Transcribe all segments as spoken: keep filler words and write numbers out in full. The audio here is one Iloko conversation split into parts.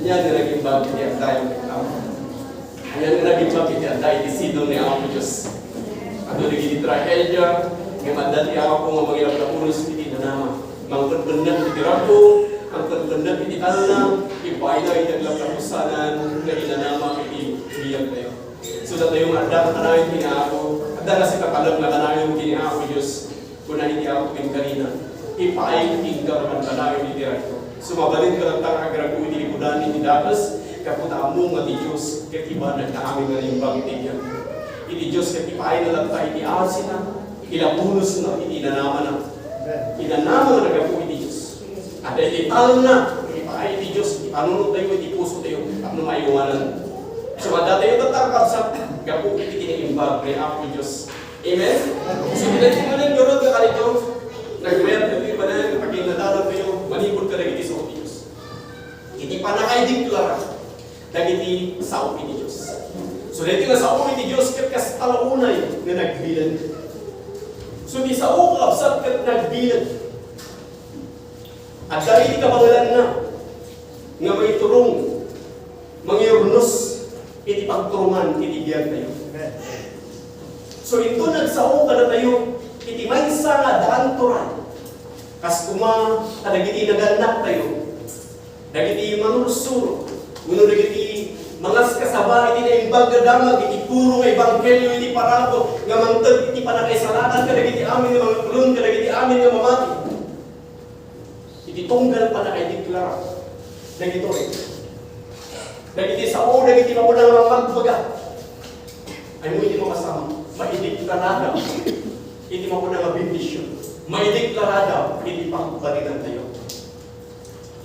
Ania nga naging bagyo ti adda iti Apo? Ania nga naging bagyo ti adda iti sidong ni Apo Dios? Adu dagiti tragedia, ngem adda ti Apo nga mangilaplapulos iti inanama. Mangpetpenneg iti rago, mangpetpenneg iti talna, ipaayna iti aglaplapusanan nga inanama iti biagtayo. So, datayo nga adda nga kanayon iti Apo, adda nga sitatalek nga kanayon iti Apo Dios. Kuna iti Apo kenka, "Ipaayko kenka nga kanayon iti rago." So, mabalinka latta nga agrago iti likudan iti dakes, gapu ta ammo nga ti Dios ket ibanag nga amin nga naimbag iti biag. Iti Dios ket ipaayna latta iti asina, ilapunosna iti inanamana. Inanama nga naggapu iti Dios. Adda iti talna, ipaay iti Dios, ipanunot tayo iti puso tayo, tapno maiwanan. So, adda tayo tatta, kakabsat, gapu iti kinaimbag ni Apo Dios. Amen? So, daytoy manen ngarud nga kanito, nagmayat daytoy manen nga pakinnatanan tayo, manipud kadagiti sao ti Dios. Iti pannakaideklara dagiti sao iti Dios. So, daytoy nga sao iti Dios ket kasta la unay nga nagbileg. So, ti sao, kakabsat, ket nagbileg. Adda iti kabangelanna nga maiturong, mangiurnos iti pagturongan iti biagtayo. So, inton nagsao kadatayo iti maysa nga daan turay, kas koma kadagiti nagannaktayo, dagiti manursuro, wenno dagiti mangaskasaba iti naimbag nga damag iti puro nga ebanghelio iti parabur nga mangted iti pannakaisalakan kadagiti amin nga mangtulon kadagiti amin nga mamati. Iti tunggal pannakaideklara dagitoy. Dagiti sao, dagiti mapuna nga mangbaga. Ay mo iti makasama, maideklarada iti mapuna nga bendision. Maideklarada iti pagbalinantayo.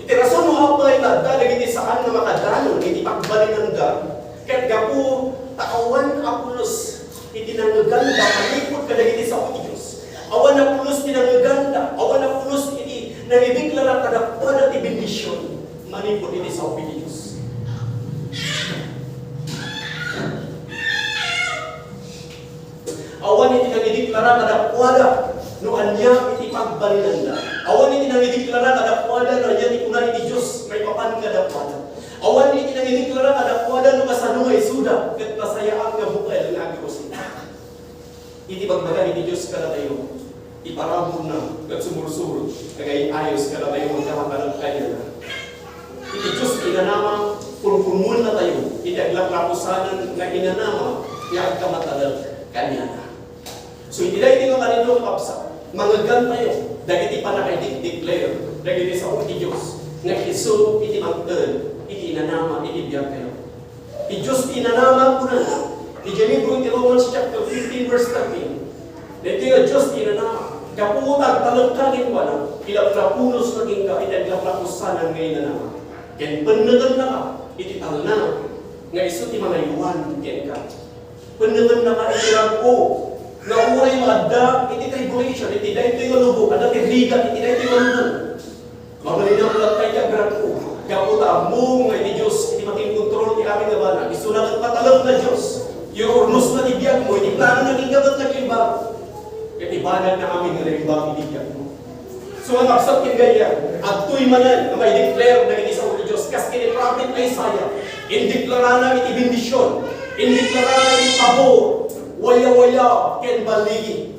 Iti rason no apay nga adda dagiti saan nga makadanon iti pagbalinanda, ket gapu ta awan a pulos iti nangngeganda manipud kadagiti sao ti Dios. Awan a pulos ti nangngeganda, awan a pulos iti nangideklara kadakuada ti bendision manipud iti sao ti Dios. Awan iti nangideklara kadakuada no ania iti pagbalinanda. Awan iti nangideklara kadakuada no ania ti kuna iti Dios maipapan kadakuada. Awan iti nangideklara kadakuada no kasano nga isuda ket nasayaat nga bukel nga agroseta. Iti bagbaga iti Dios kadatayo, iparaburna ket sumursurot, agay-ayos kadatayo nga agkamatalek kaniana. Iti Dios ti inanama, purpurmuennatayo iti aglaplapusanan nga inanama nga agkamatalek kaniana. So, iti daytoy nga kanito, kakabsat, mangngeggantayo dagiti pannakaidek-declare dagiti sao ti Dios nga isu iti mangted iti inanama iti biagtayo. Ti Dios ti inanama, kunana, idiay libro iti Romans chapter fifteen, verse thirteen. Daytoy nga Dios ti inanama, gapu ta agtalekka kenkuana, ilaplapunosna kenka iti aglaplapusanan nga inanama. Ken pennegennaka iti talna nga isu ti mangaywan kenka. Pennegennaka iti rag-o nga uray maadda iti tribulation, iti daytoy nga lubong, adda ti rigat iti daytoy nga lubong. Mabalinam latta iti agrag-o, gapu ta ammo nga iti Dios iti makinkontrol ti amin nga banag. Isuna ket matalek nga Dios. Iurnosna ti biagmo, iti planona kenka ket nagimbaga. Ket ibanagna amin nga naimbag iti biagmo. So, kakabsat ken gayyem, adtoy manen nga maideklara dagiti sao ti Dios, kas ken ni Prophet Isaiah, indeklarana iti bendision, indeklarana iti pabor, wayawaya, ken balligi.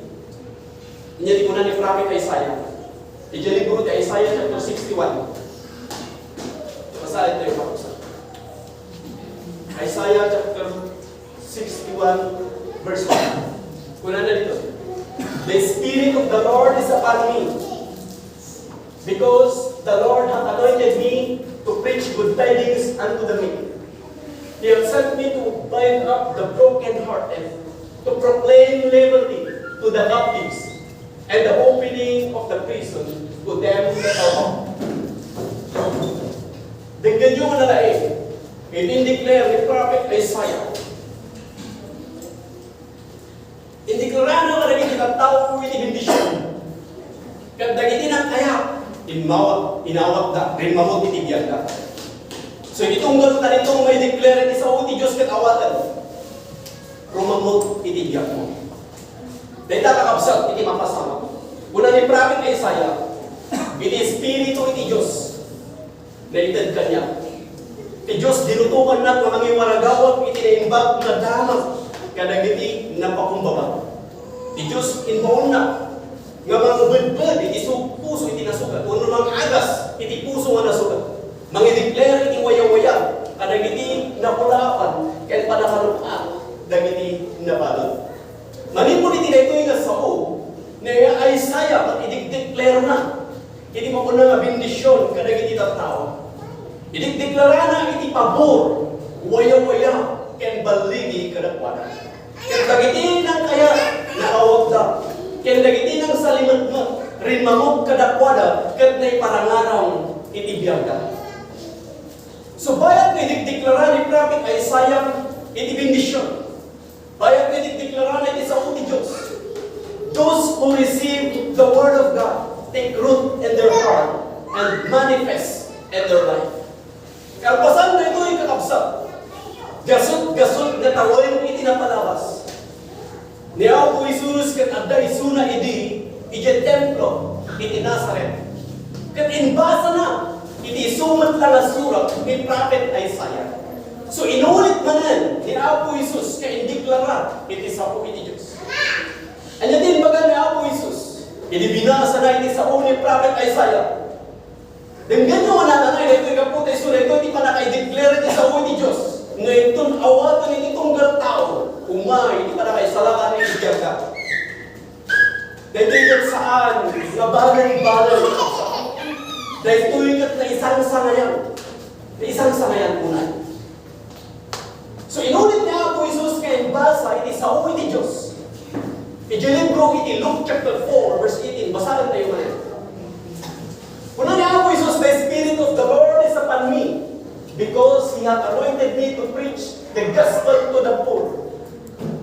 Ania ti kuna ni Prophet Isaiah? Idiay libro ti Isaiah chapter sixty-one. Basaen tayo, kakabsat. Isaiah chapter sixty-one, verse one. Kunana dito, "The Spirit of the Lord is upon me, because the Lord hath anointed me to preach good tidings unto the meek. He hath sent me to bind up the brokenhearted, to proclaim liberty to the captives, and the opening of the prison to them that are bound." Denggenyo nga nalaing, iti indeclare ni Prophet Isaiah. Indeklarana kadagiti tattao iti bendision. Ket dagiti nagkayat, immawa, inawatda, rimmamut iti biagda. So, iti tunggal ta dito nga i-declare iti sao ti Dios ket awaten, rumamut iti biagmo. Dayta, kakabsat, iti mapasamak. Kuna ni Prophet Isaiah, iti Espiritu iti Dios, naited kaniak. Ti Dios dinutokannak nga mangiwaragawak iti naimbag nga damag kadagiti napakumbaba. Ti Dios imbaonnak nga mangbedbed iti su-, puso iti nasugat, wenno mangagas iti puso nga nasugat. Mangideclare iti wayawaya kadagiti nakulaapan ken pannakaluk-at dagiti nabalud. Manipud iti daytoy nga sao, ni Isaiah, idikdeklarana iti mapuna nga bendision kadagiti tattao. Idikdeklarana iti pabor, wayawaya, ken balligi kadakuada. Ket dagiti nangkayat, naawatda. Ken dagiti nangsalimetmet, rimmangop kadakuada, ket naiparangarang iti biagda. So, bayat nga idikdeklara ni Prophet Isaiah iti bendision. Bayat nga ideklarana iti sao ti Dios. Those who receive the word of God take root in their heart and manifest in their life. Kalpasan daytoy, kakabsat, gasut-gasut nga tawen iti napalabas. Ni Apo Jesus ket adda isuna idi, idiay templo iti Nazaret. Ket imbasana iti isu met la nga surat ni Prophet Isaiah. So, inulit manen ni Apo Jesus nga indeklara iti sao iti Dios. Ania ti imbaga ni Apo Jesus idi binasana iti sao ni Prophet Isaiah? Denggenyo nga nanangay, daytoy gapu ta isu daytoy ti pannakaideklara iti sao iti Dios. Nga inton awaten iti tunggal tao, umay ti pannakaisalakan iti biagda. Daytoy ket saan nga balang-balang. Daytoy ket naisangsangayan. Naisangsangayan unay. So, inulit ni Apo Jesus nga imbasa iti sao iti Dios. Iti libro iti Luke chapter four, verse eighteen, basaen tayo manen. Kuna ni Apo Jesus, "The Spirit of the Lord is upon me, because He hath anointed me to preach the gospel to the poor.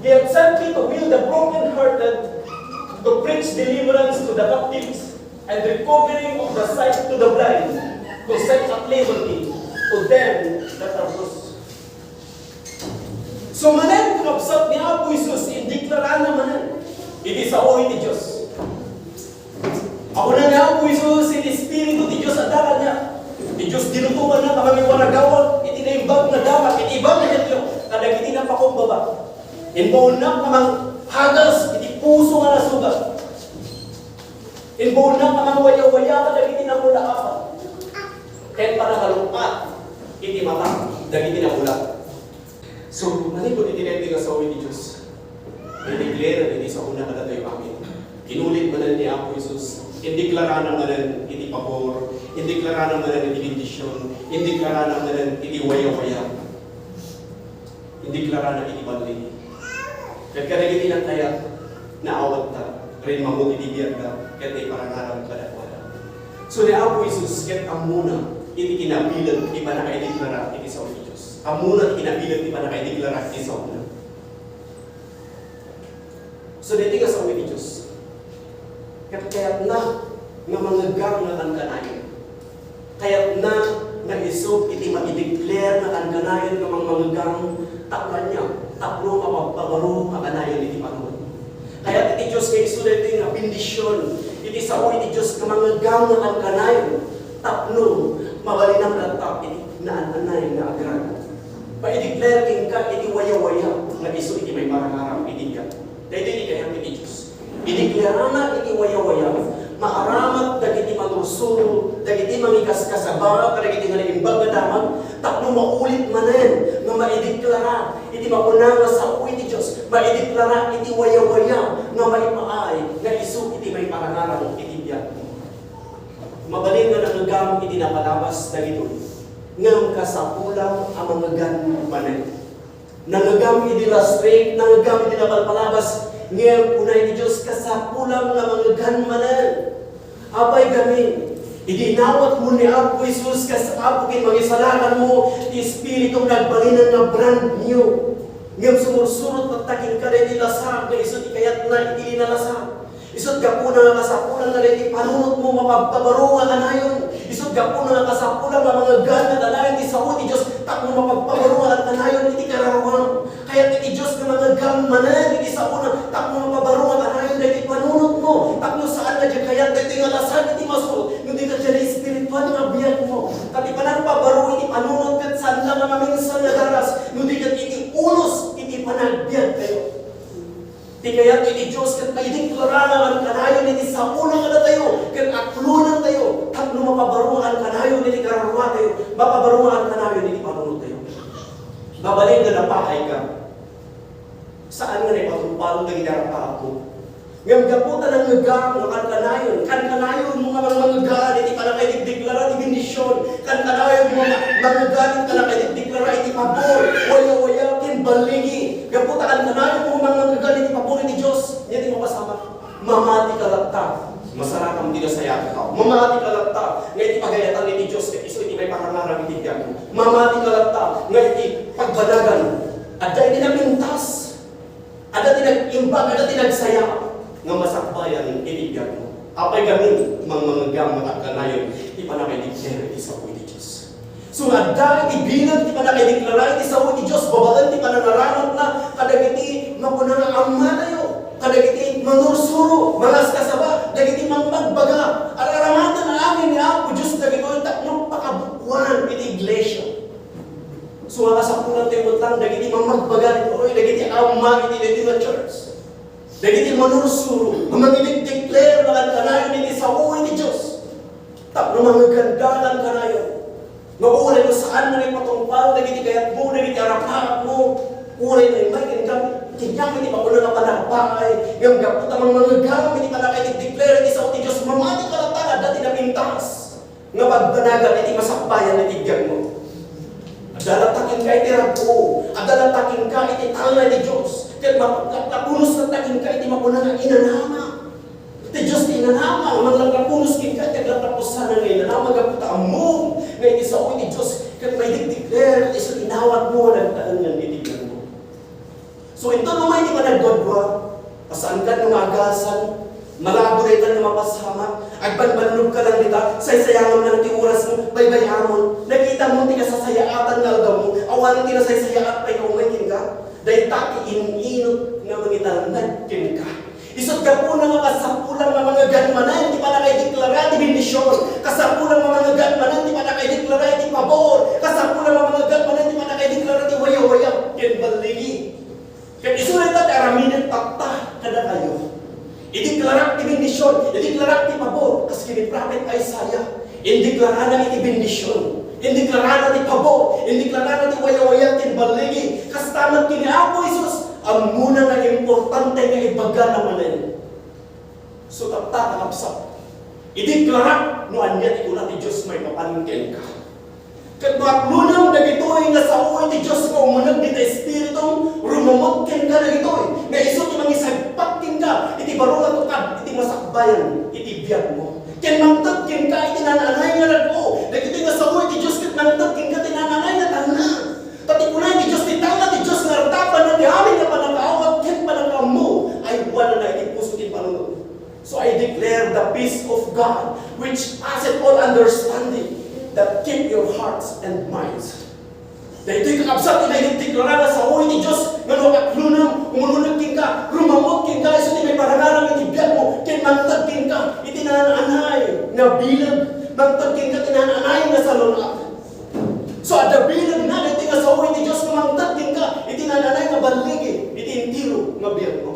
He hath sent me to heal the brokenhearted, to preach deliverance to the captives, and recovering of the sight to the blind, to set at liberty to them that are bruised." So, manen, kakabsat, ni Apo Jesus, indeklarana manen iti sao iti Dios. Apo na ni Apo Jesus, iti Espiritu ti Dios adda kaniak. Ti Dios dinutokannak a mangiwaragawak iti naimbag nga damag iti ebanghelio kadagiti napakumbaba. Imbaonnak a mangagas iti puso nga nasugat. Imbaonnak a mangwayawaya kadagiti nakulaapan ken panangalung-at iti mata dagiti nabulag. So, manipud iti daytoy nga sao iti Dios, ideklara iti saona kadatayo amin. Inulit manen ni Apo Jesus, indeklarana manen iti pabor, indeklarana manen iti bendision, indeklarana manen iti wayawaya. Indeklarana iti balligi. Ket kadagiti nangkayat, naawatta, rimmangop iti biagda, ket naiparangarang kadakuada. So, ni Apo Jesus ket ammona iti kinabileg ti pannakaideklara iti sao ti Dios. Ammona ti kinabileg ti pannakaideklara iti saona. So, daytoy nga sao iti Dios, ket kayatna nga mangeggang nga kankanayon. Kayatna nga isu iti maideklar nga kankanayon nga mangmangeggang tapno ania? Tapno mapagpabaro nga kanayon iti panunot. Kayat iti Dios nga isu daytoy nga bendision iti sao iti Dios nga mangeggang nga kankanayon tapno mabalinam latta iti naan-anay nga agraman. Maideklar kenka iti wayawaya nga isu iti maiparangarang iti biag. Daytoy ti kayat iti Dios. Ideklarana iti wayawaya, maaramat dagiti manursuro, dagiti mangikaskasaba, kadagiti nga naimbag nga damag, tapno maulit manen nga maideklara iti mapuna nga sao iti Dios, maideklara iti wayawaya nga maipaay nga isu iti maiparangarang iti biagmo. Mabalin nga nangegam iti napalabas dagitoy, ngem kasapulam a mangegan manen. Nangegam idi last week, nangegam idi napalpalabas, ngem kuna iti Dios, kasapulam nga mangegan manen. Apay gamin, idi inawatmo ni Apo Jesus kas Apo ken Mangisalakanmo, ti Espiritu nagbalinan nga brand new. Ngem sumursurot latta kenka daytoy lasag nga isu ti kayatna iti linalasag. Isut' gapuna nga kasapulan nga daytoy panunotmo mapagpabaro nga kanayon. Isut' gapuna nga kasapulan nga mangegan nga kanayon ti sao ti Dios tapno mapagpabaro nga kanayon iti kararuam. Kayat iti Dios nga mangegan manen iti saona tapno mapabaro nga kanayon daytoy panunotmo. Tapno saan nga diay kayat daytoy nga lasag iti masuro, no di kadiay espirituan nga biagmo. Ta ti panagpabaro iti panunot ket saan la Raraman kanayon iti saona kadatayo, ket aklonantayo, tapno mapabaruan kanayon iti kararua tayo, mapabaruan kanayon iti panunot tayo. Mabalin nga napaay ka. Saan nga naipatungpal dagiti arapaatmo? Ngem gapu ta nangngegam nga kankanayon, kankanayon mo nga mangmangegan iti pannakaidekdeklara ti bendision, kankanayon mo nga mangegan iti pannakaidekdeklara iti pabor, wayawaya, ken balligi. Gapu ta kankanayon mo nga mangmangegan iti pabor iti Dios, nia ti mapasamak. Mamati ka latta, masarakam ti nasayaat a tao. Mamati ka latta nga iti pagayatan iti Dios ket isu iti maiparangarang iti biagmo. Mamati ka latta nga iti pagbanagan, adda iti napintas, adda ti nag-imbag, adda ti nagsayaat nga masakbayan iti biagmo. Apay gamin, mangmangegam nga kankanayon ti pannakaideklara iti sao iti Dios. So, adda iti bileg ti pannakaideklara iti sao iti Dios babaen ti panangaramatna kadagiti makuna nga ammatayo, kadagiti manursuro, mangaskasaba, dagiti mangmagbaga. Ar-aramaten amin ni Apo Dios dagitoy tapno pakabukuan iti iglesia. So, nga kasapulan tayo met lang dagiti mangmagbaga ditoy, dagiti amma iti daytoy nga church. Dagiti manursuro, nga mangidekdeklara nga kankanayon iti sao iti Dios. Tapno mangeganda kankanayon. Nga uray no saan nga naipatungpal dagiti kayatmo, dagiti arapaatmo, uray no immay kenka, kaniak iti makuna nga panagpaay, ngem gapu ta mangmangegam iti pannakaidekdeklara iti sao ti Dios, mamati ka latta nga adda ti napintas nga pagbanagan iti masakbayan iti biagmo. Adda latta kenka iti rag-o, adda latta kenka iti talna iti Dios, ket ma-, ma-, mapunos latta kenka iti makuna nga inanama. Ti Dios ti inanama, nga manglaplapunos kenka, ti aglaplapusanan nga inanama, gapu ta ammom nga iti sao iti Dios, ket maidekdeklara isu ti inawatmo nga nagtaengen iti biagmo. So, inton umay ti panagduadua, saan ket no maagasan, malabo dayta nga mapasamak, agbanbannogka lang dita, saysayangam lang ti orasmo, baybay-amon, nakitam ti kasasayaatan nga algawmo, awanen ti nasaysayaat pay nga umay kenka, dayta ti in-inut nga mangitalnag kenka. Isut' gapuna nga kasapulan nga mangegan manen ti pannakaideklara ti bendision. Kasapulan nga mangegan manen ti pannakaideklara ti pabor. Kasapulan nga mangegan manen ti pannakaideklara ti wayawaya ken balligi. Ket isu dayta ti aramiden tatta kadakayo. Ideklarak ti bendision, ideklarak ti pabor, kas ken ni Prophet Isaiah. Indeklarana iti bendision, indeklarana ti pabor, indeklarana ti wayawaya ken balligi. Kasta met ken ni Apo Jesus, ammona nga importante nga ibagana manen. So, tatta, kakabsat, ideklarak no ania ti kuna ti Dios maipapan kenka. Ket no aklonam dagitoy nga sao iti Dios nga umuneg dita Espiritum, rumamut kenka dagitoy, nga isu ti mangisagpat kenka iti baro nga tukad iti masakbayan iti biagmo. Ken mangted kenka iti naan-anay nga rag-o. Dagitoy nga sao iti Dios ket mangted kenka ti naan-anay nga talna. Ta ti kuna iti Dios, ti talna ti Dios nga artapanna ti amin nga pannakaawat ken pannakaammo, aywananna iti puso ken panunot. So I declare the peace of God, which passeth all understanding, that keep your hearts and minds. Daytoy, kakabsat, ti naideklara nga sao iti Dios nga no aklonam, umuneg kenka, rumamut kenka, isu ti maiparangarang iti biagmo, ken mangted kenka iti naan-anay nga bileg, mangted kenka iti naan-anay nga salun-at. So, adda bilegna daytoy nga sao iti Dios nga mangted kenka iti naan-anay nga balligi iti entero nga biagmo.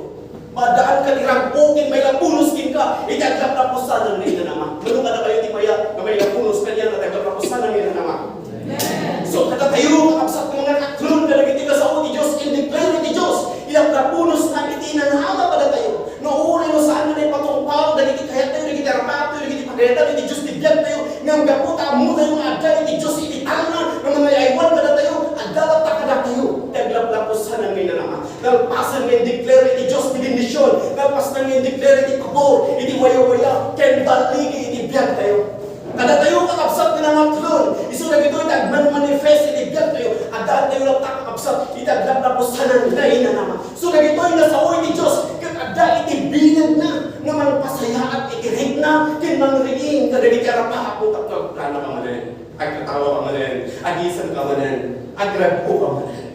Maaddaanka ti rag-o ken mailapunos kenka iti aglaplapusanan nga inanama. Mano kadakayo ti mayat nga mailapunos kaniana ti aglaplapusanan nga inanama? Amen. So, kadatayo, kakabsat, nga mangakaklon kadagiti nga sao ti Dios, indeclare ti Dios, ilaplapunosna iti inanama kadatayo. No uray no saan nga naipatungpal dagiti kayatyo, dagiti arapaatyo, dagiti pagayatan iti Dios ti biagtayo, ngem gapu ta ammotayo nga adda iti Dios iti talna nga mangay-aywan kadatayo, adda latta kadatayo ti aglaplapusanan nga inanama. Nalpasen nga indeclare iti Dios ti bendision, nalpasen nga indeclare iti pabor, iti wayawaya, ken balligi iti biagtayo. Kadatayo, kakabsat, nga nangaklon, isu dagitoy ti agmanmanifest iti biagtayo, addaantayo latta, kakabsat, iti aglaplapusanan nga inanama. So, dagitoy nga sao iti Dios, ket adda iti bilegna nga mangpasayaat iti rikna ken mangriing kadagiti arapaatmo tapno agplano ka manen, agkatawa ka manen, agisan ka manen, agrag-o ka manen.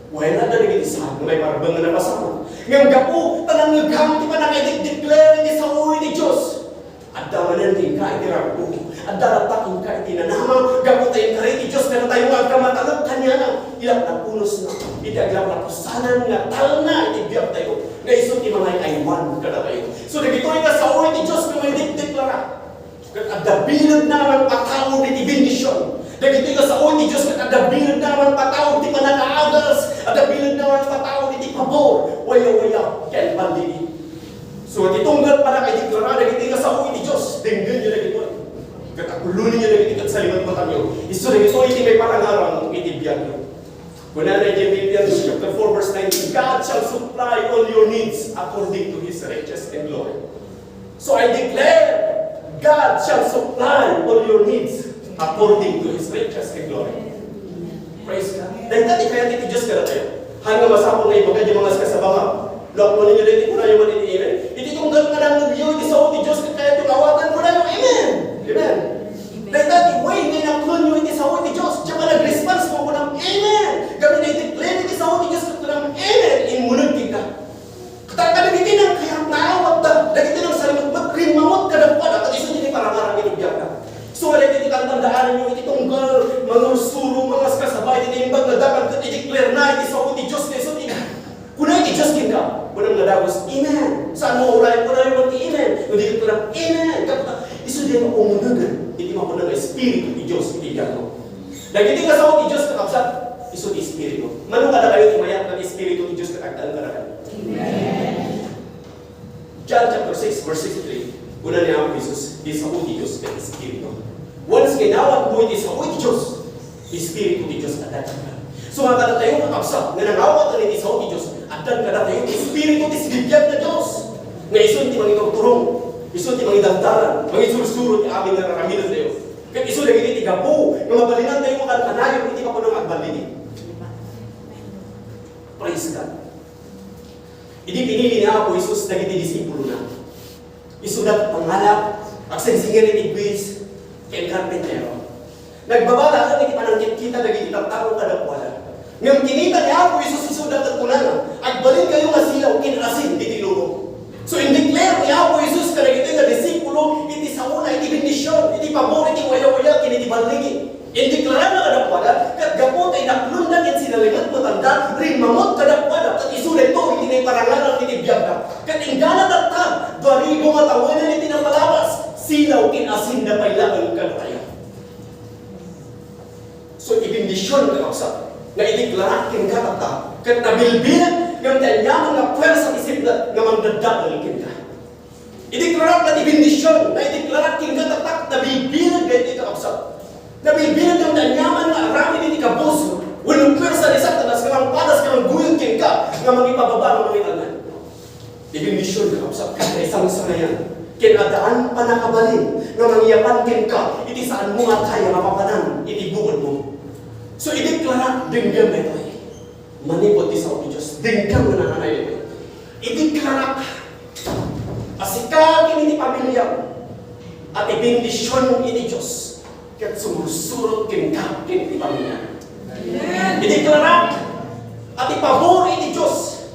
Wen, adda dagiti saan nga maiparbeng nga napasamak. Ngem gapu ta nangngegam ti pannakaidekdeklara iti sao iti Dios, adda manen kenka iti rag-o, adda latta kenka iti nanama, gapu ta inkari ti Dios kadatayo nga agkamatalek kaniana, ilaplapunosna iti aglaplapusanan nga talna iti biagtayo, nga isu ti mangay-aywan kadatayo. So, Bileg na man pataud iti bendision. Dagitoy nga sao iti Dios ket adda bileg na man pataud ti panangaagas, adda bileg na man pataud iti pabor, waya-waya, ken balligi. So, iti tunggal panakaideklara dagitoy nga sao iti Dios, denggenyo dagitoy. Ket akulonenyo dagitoy ket salimetmetanyo. Isu dagitoy iti maiparangarang iti biagyo. Kunana iti Philippians chapter four, verse nineteen, "God shall supply all your needs according to His riches and glory." So I declare, God shall supply all your needs according to His riches and glory. Praise God. Dayta ti kayat iti Dios kadatayo. Haan nga masapul nga ibaga iti mga kasabanga. Laok mo ninyo dayta, kunayo man iti amen. Iti tunggal nga nangngegyo iti sao ti Dios ket kayatyo nga awaten, kunayo, "Amen." Amen. Dayta ti way nga inaklonyo iti sao ti Dios. Diay nag-response mo, kunam, "Amen." Gapu ta i-declare iti sao ti Dios ket kunam, "Amen." Immuneg kenka. Ket kadagiti nangkayat nga awaten, dagiti nangsalimetmet, rimmamot kadakuada, ket isu ti parangarang iti biagna. So, nga dagiti tantandaanyo iti tunggal, mangursuro, mangaskasaba iti naimbag nga dakes, ket i-declare na iti sao ti Dios nga isu ti Kuna iti Dios kenka, kunam nga dagus, "Amen." Saan mo urayen, kunayo man ti amen. No di ket kunam, "Amen." Kaputa, isu diay nga umunegen iti mapuna nga Espiritu ti Dios iti biagmo. Dagiti nga sao ti Dios, kakabsat, isu ti Espiritu. Mano kadakayo ti mayat nga Espiritu ti Dios ket agtaeng kadakayo? Amen. John chapter six, verse sixty-three, kuna ni Apo Jesus, "Ti sao ti Dios ket Espiritu." Once nga inawatmo iti sao ti Dios, Espiritu ti Dios adda kenka. So, nga kadatayo, kakabsat, nga nangawaten iti sao ti Dios, adda kadatayo ti Espiritu ti sibibiag nga Dios. Nga isu ti mangiturturong, isu ti mangidaldalan, mangisursuro ti amin nga ar-aramidentayo. Ket isu dagiti ti gapu nga mabalinantayo nga kankanayon iti mapuna nga agballigi. Praise God. Idi pinili ni Apo Jesus dagiti disipulona, isuda ket nangalap, agsingsingir iti buis ken karpintero. Nagbaba laeng iti panangkitkita dagiti tattao kadakuada. Ngem kinita ni Apo Jesus isuda ket kunana, "Agbalinkayo nga silaw ken asin iti ilongko." So, indeclare ni Apo Jesus kadagitoy nga disipulo iti saona iti bendision, iti pabor, iti wayawaya, ken iti balligi. Indeklarana kadakuada, ket gapu ta inaklonda ken sinalimetmetanda, rimmamot kadakuada, ket isu daytoy iti naiparangarang iti biagda. Ket inggana tatta, duaribu nga tawenen iti napalabas, silaw ken asinda pay laeng kadatayo. So, iti bendision, kakabsat, nga ideklarak kenka tatta, ket nabilbileg ngem ti aniaman nga puersa ti sipnget nga mangdaddael kenka. Ideklarak nga ti bendision, nga ideklarak kenka tatta, nabilbileg daytoy, kakabsat. Nabilbileg ngem ti aniaman nga aramid iti kabus, wenno puersa ni Satanas nga mangpadas nga mangguyod kenka, nga mangipababa nga mangitalna. Ti bendision, kakabsat, ket naisangsangayan ken addaan pannakabalin nga mangiyaban kenka iti saanmo nga kaya nga mapapanan iti bukodmo. So, ideklarak, denggem daytoy. Manipud ti sao ti Dios, denggem nga nananay daytoy. Ideklarak a sika ken iti pamiliam a ti bendision iti Dios ket sumursurot kenka ken iti pamiliam. Amen. Ideklarak a ti pabor iti Dios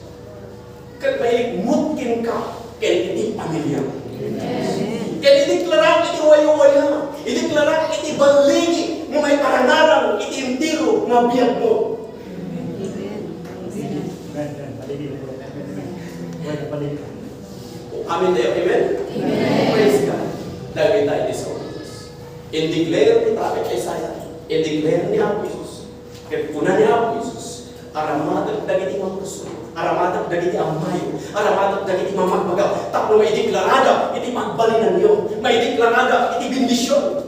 ket mailikmut kenka ken iti pamiliam. Amen. Ket ideklarak iti wayawaya, ideklarak iti balligi nga maiparangarang iti entero nga biagmo. Amen. Amen tayo, amen? Amen. Praise God. Dagita iti sao ti Dios. Indeclare ni Prophet Isaiah. Indeclare ni Apo Jesus. Ket kuna ni Apo Jesus, "Aramatek dagiti mangusor, aramatek dagiti ammayo, aramatek dagiti mamagbaga, tapno maideklarada iti pagbalinanyo, maideklarada iti bendision."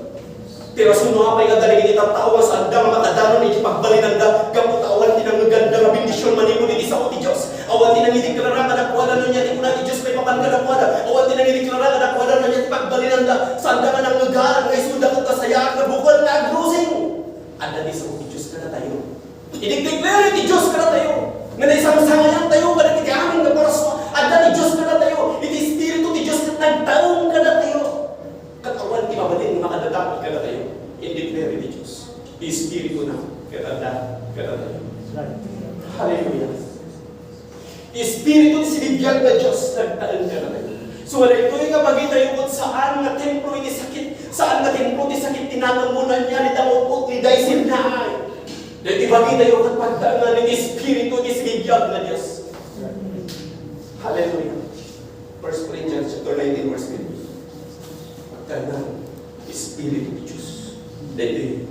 Ti rason no apay nga adda dagiti tattao nga saanda nga makadanon iti pagbalinanda, gapu ta awan ti nangngeganda nga bendision manipud iti sao ti Dios. Awan ti nangideklara kadakuada no ania ti kuna ti Dios maipapan kadakuada. Awan ti nangideklara kadakuada no ania ti pagbalinanda. Saanda nga nangngegaan nga isuda ket nasayaat nga bukel nga agrusing. Adda ti sao ti Dios kadatayo. Idekdeklara ti Dios kadatayo nga naisangsangayantayo kadagiti amin nga parasua. Adda ti Dios kadatayo. Iti Espiritu ti Dios ket nagtaeng kadatayo. Ket awan ti mabalin nga makadadael kadatayo. Ideklara ti Dios. Ti Espirituna ket adda kadatayo. Hallelujah. Espiritu ti sibibiag nga Dios nagtaeng kadatayo. So, daytoy nga bagitayo ket saan nga templo iti sakit, saan nga templo ti sakit ti natemmo, ania ni damot ni daysin naay. Daytoy bagitayo ket pagtaengan iti Espiritu ti sibibiag nga Dios. Hallelujah. First Corinthians chapter nineteen, verse fifteen. Pagtaengan. Espiritu ti Dios. Daytoy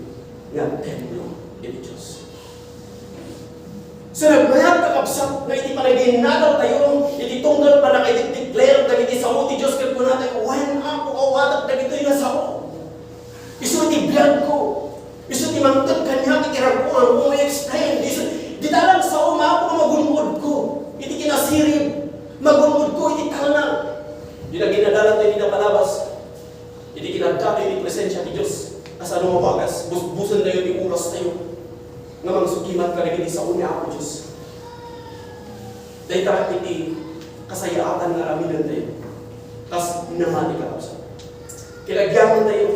nga templo iti Dios. So, nagmayat, kakabsat, nga iti panagbinnadaltayo, iti tunggal pannakaidekdeklar dagiti sao ti Dios, ket kunatayo, "Wen, Apo, awatek dagitoy nga sao. Isu ti biagko. Isu ti mangted kaniak iti raguan," kung i-explain. Isu, dita lang sao, Apo, nga magun-odko iti kinasirib, magun-odko iti talna. Dina ginadala tayo, dina palabas. Iti kinadda tayo iti presensia ti Dios, kasano nga wagas, busbusen tayo ti oras tayo, nga mangsukimat kadagiti sao ni Apo Dios. Dayta iti kasayaatan nga aramiden tayo. Kas namati, kakabsat. Ket agyaman tayo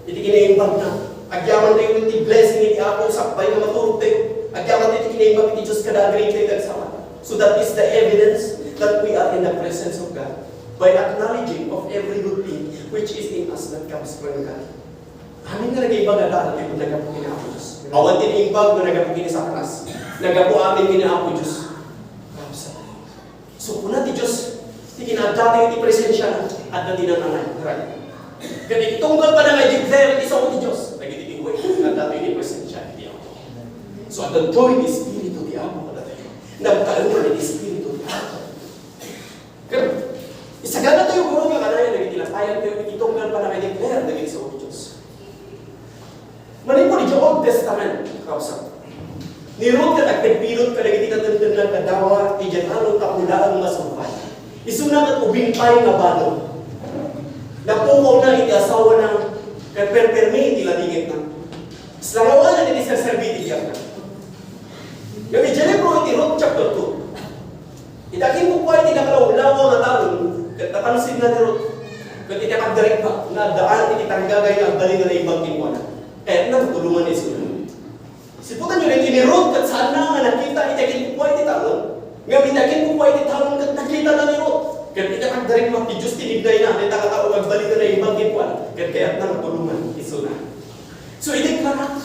iti kinaimbagna. Agyaman tayo iti blessing iti Apo, sakbay nga maturog tayo. Agyaman tayo iti kinaimbag iti Dios kada agrippay tayo sama. So that is the evidence that we are in the presence of God. By acknowledging of every good thing which is in us that comes from God. Amin nga nagaimbag nga dalan ti nagapu ken Apo Dios. Awan ti naimbag nga nagapu ken Satanas. Nagapu amin ken Apo Dios. Kamsa. So, kuna ti Dios, ti kinadda tayo iti presensia na, adda ti nananay, right? Ket iti tunggal pannakaideklar iti sao ti Dios, dagiti way, kinadda tayo iti presensia iti Apo. So, adda joy ti Espiritu ti Apo kadatayo. Nagkaaywan ti Espiritu ti Apo. Ket isagana tayo, guro, nga kanayon dagiti lapayan tayo iti tunggal pannakaideklar dagiti sao ti Dios. Manipud idiay Old Testament, kakabsat, ni Ruth ket agpidpidot kadagiti natengneng nga dawa idiay talon tapno laeng masumpay. Isuna ket ubing pay nga balo. Napukawna iti asawana ket perpermi iti ladingitna. Slangawanan iti serserbi ti biagna. Ngem idiay libro iti Ruth chapter two, ita kinkukua iti nakalawlawa nga talon, ket napansinna ni Ruth, ket iti pagdarikna, nga addaan iti tarigagay nga agbalin nga naimbag kenkuana. Kayatna nga tulongan ni Susan. Siputanyo daytoy ni Ruth, ket saanna nga nakita iti kinkukua iti talon. Ngem iti kinkukua iti talon, ket nakitana ni Ruth. Ket iti pagdarikna ti Dios, tinignayna dayta nga tao nga agbalin nga naimbag kenkuana. Ket kayatna nga tulongan ni Susan. So, idiklarak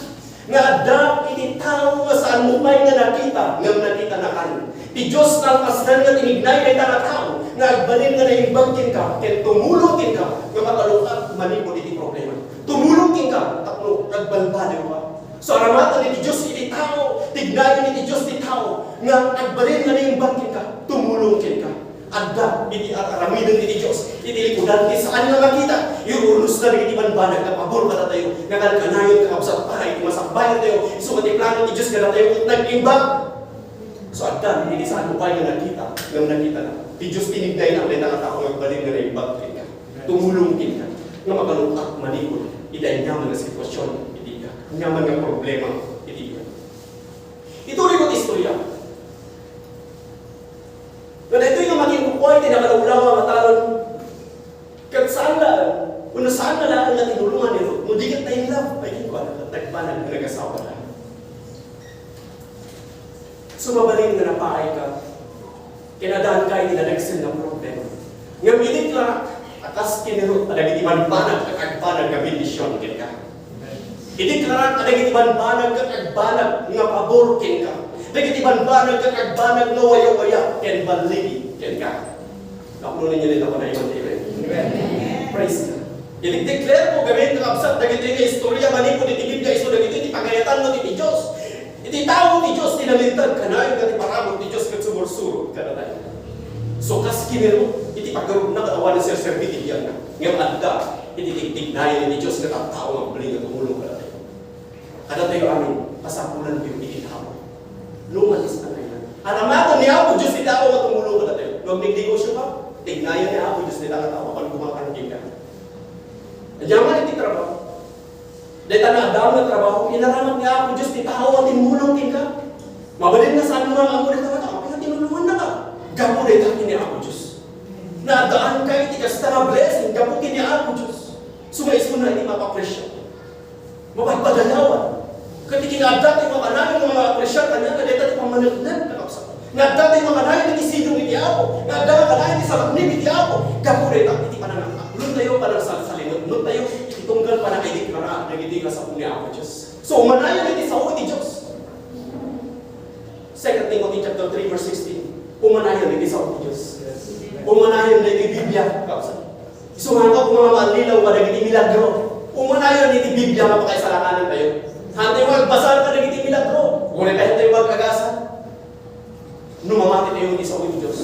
nga adda iti tao nga saan mo pay nga nakita, ngem nakitana kano. Ti Dios nalpasdan nga tinignay dayta nga tao nga agbalin nga naimbag kenka ken tumulong kenka nga makalung-at manipud iti problema. Tumulong kenka tapno agbalbaliwka. So, aramaten iti Dios iti tao, tignayon iti Dios ti tao nga agbalin nga naimbag kenka, tumulong kenka. Adda iti ar-aramiden iti Dios iti likudan ti saan nga makita. Irurunos na dagiti banbanag nga pabor kadatayo, nga kankanayon, kakabsat, para iti masakbayan tayo. Isu nga ti plano ti Dios kadatayo ket nag-imbag. So, adda iti saan mo pay nga nakita, ngem nakitana. Ti Dios tinignayna dayta nga tao nga agbalin nga naimbag kenka. Tumulong kenka nga makalung-at manipud iti aniaman nga sitwasyon iti biag, aniaman nga problema iti biag. Ituloy ko ti istorya. Nga daytoy nga makinkukua iti nakalawlawa nga talon, ket saan laeng, wenno saan na laeng nga tinulongan ni Ruth, no di ket na-in love pay kenkuana, ket nagbanag nga nagasawa na. So, mabalin nga napaayka, ken addaanka iti nadagsen nga problema. Ngem idi kla-, a kas ken ni Ruth, dagiti banbanag ket agbanag nga bendision kenka. Idi kla-, dagiti banbanag ket agbanag nga pabor kenka. Dagiti banbanag ket agbanag nga wayawaya ken balligi kenka. Napuno ninyo dita panaywan ti Amen. Amen. Praise God. Idi declare mo, gamin, kakabsat, dagiti nga istorya manipud iti Biblia, isu dagiti ti pagayatanmo ti Dios. Iti tao ti Dios ti nalintag kanayon nga ti parabur ti Dios ket sumursurot kadatayo. So, kas kinero, iti paggarupna ket awan serserbi ti biagna. Ngem adda iti tigtignayan iti Dios ket a tao nga agbalin nga tumulong kadatayo. Kadatayo amin, pasapulantayo iti tao. No matis na kailan. Aramaten ni Apo Dios ti tao nga tumulong kadatayo. No agnegosyo ka, tignayan ni Apo Dios ti tao nga paggumakan kenka. Aniaman iti trabaho. Dayta nga adda nga trabaho, inaramat ni Apo Dios ti tao a timmulong kenka. Mabalin nga saan mo nga ammo dayta nga tao, kaya tinulongannaka. Gapu dayta ken ni Apo Dios. Naaddaanka iti kasta nga blessing, gapu ken ni Apo Dios. So, maisuna iti mapapresyo. Mapagpadayawan. Ket ti kinaadda ti makanayon nga maapresiar kaniak, dayta ti pammaneknek, kakabsat. Nga adda ti makanayon iti sidong iti Apo. Nga adda nga kanayon ti sarangni iti Apo. Gapu dayta iti panangaklontayo, panangsalsalingetnotayo, iti tunggal pannakaideklara dagiti nga sao ni Apo Dios. So, umanayon iti sao iti Dios. Second Timothy chapter three, verse sixteen. Umanayon iti sao ti Dios. Umanayon dagiti Biblia, kakabsat. Isu nga koma nga maallilaw kadagiti milagro. Umanayon iti Biblia nga pakaisalakanan tayo. Hantay magbasar kadagiti milagro. Uray kay hantay mag-agasa. No mamati tayo iti sao iti Dios,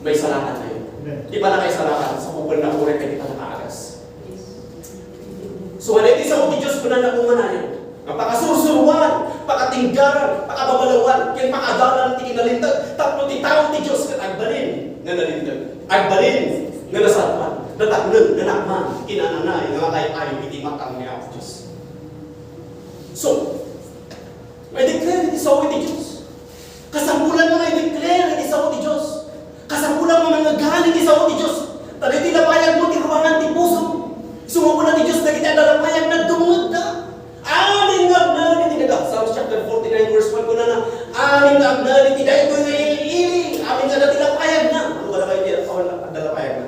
maisalakan tayo. Amen. Di pa nakaisalakan sa pupulna uray kay di pa nakaagas. So, ano iti sao iti Dios, kunana, umanayon. Nga pakasursuruan, pakatinggaran, pakababalawan, ken pakadalan ti kinalinteg, tapno ti tao ti Dios ket agbalin nga nalinteg, agbalin nga nasaduan, natakneng, nga naammo ti kinananay nga matay-ayo iti matang ni Apo Dios. So, ma-declare iti sao iti Dios. Kasapulan nga ma-declare iti sao ti Dios. Kasapulan nga mangngegan iti sao ti Dios. Ta daytoy lapayagmo ti ruangan ti puso. Sumagana ti Dios dagiti adda lapayagna, dumngegda. Amin nga agnaed iti daga. Psalms chapter forty-nine verse one, kunana, amin nga agnaed iti daytoy nga ili-ili. Amin nga adda ti lapayagna. Ano ba na kayo ti adda lapayagna?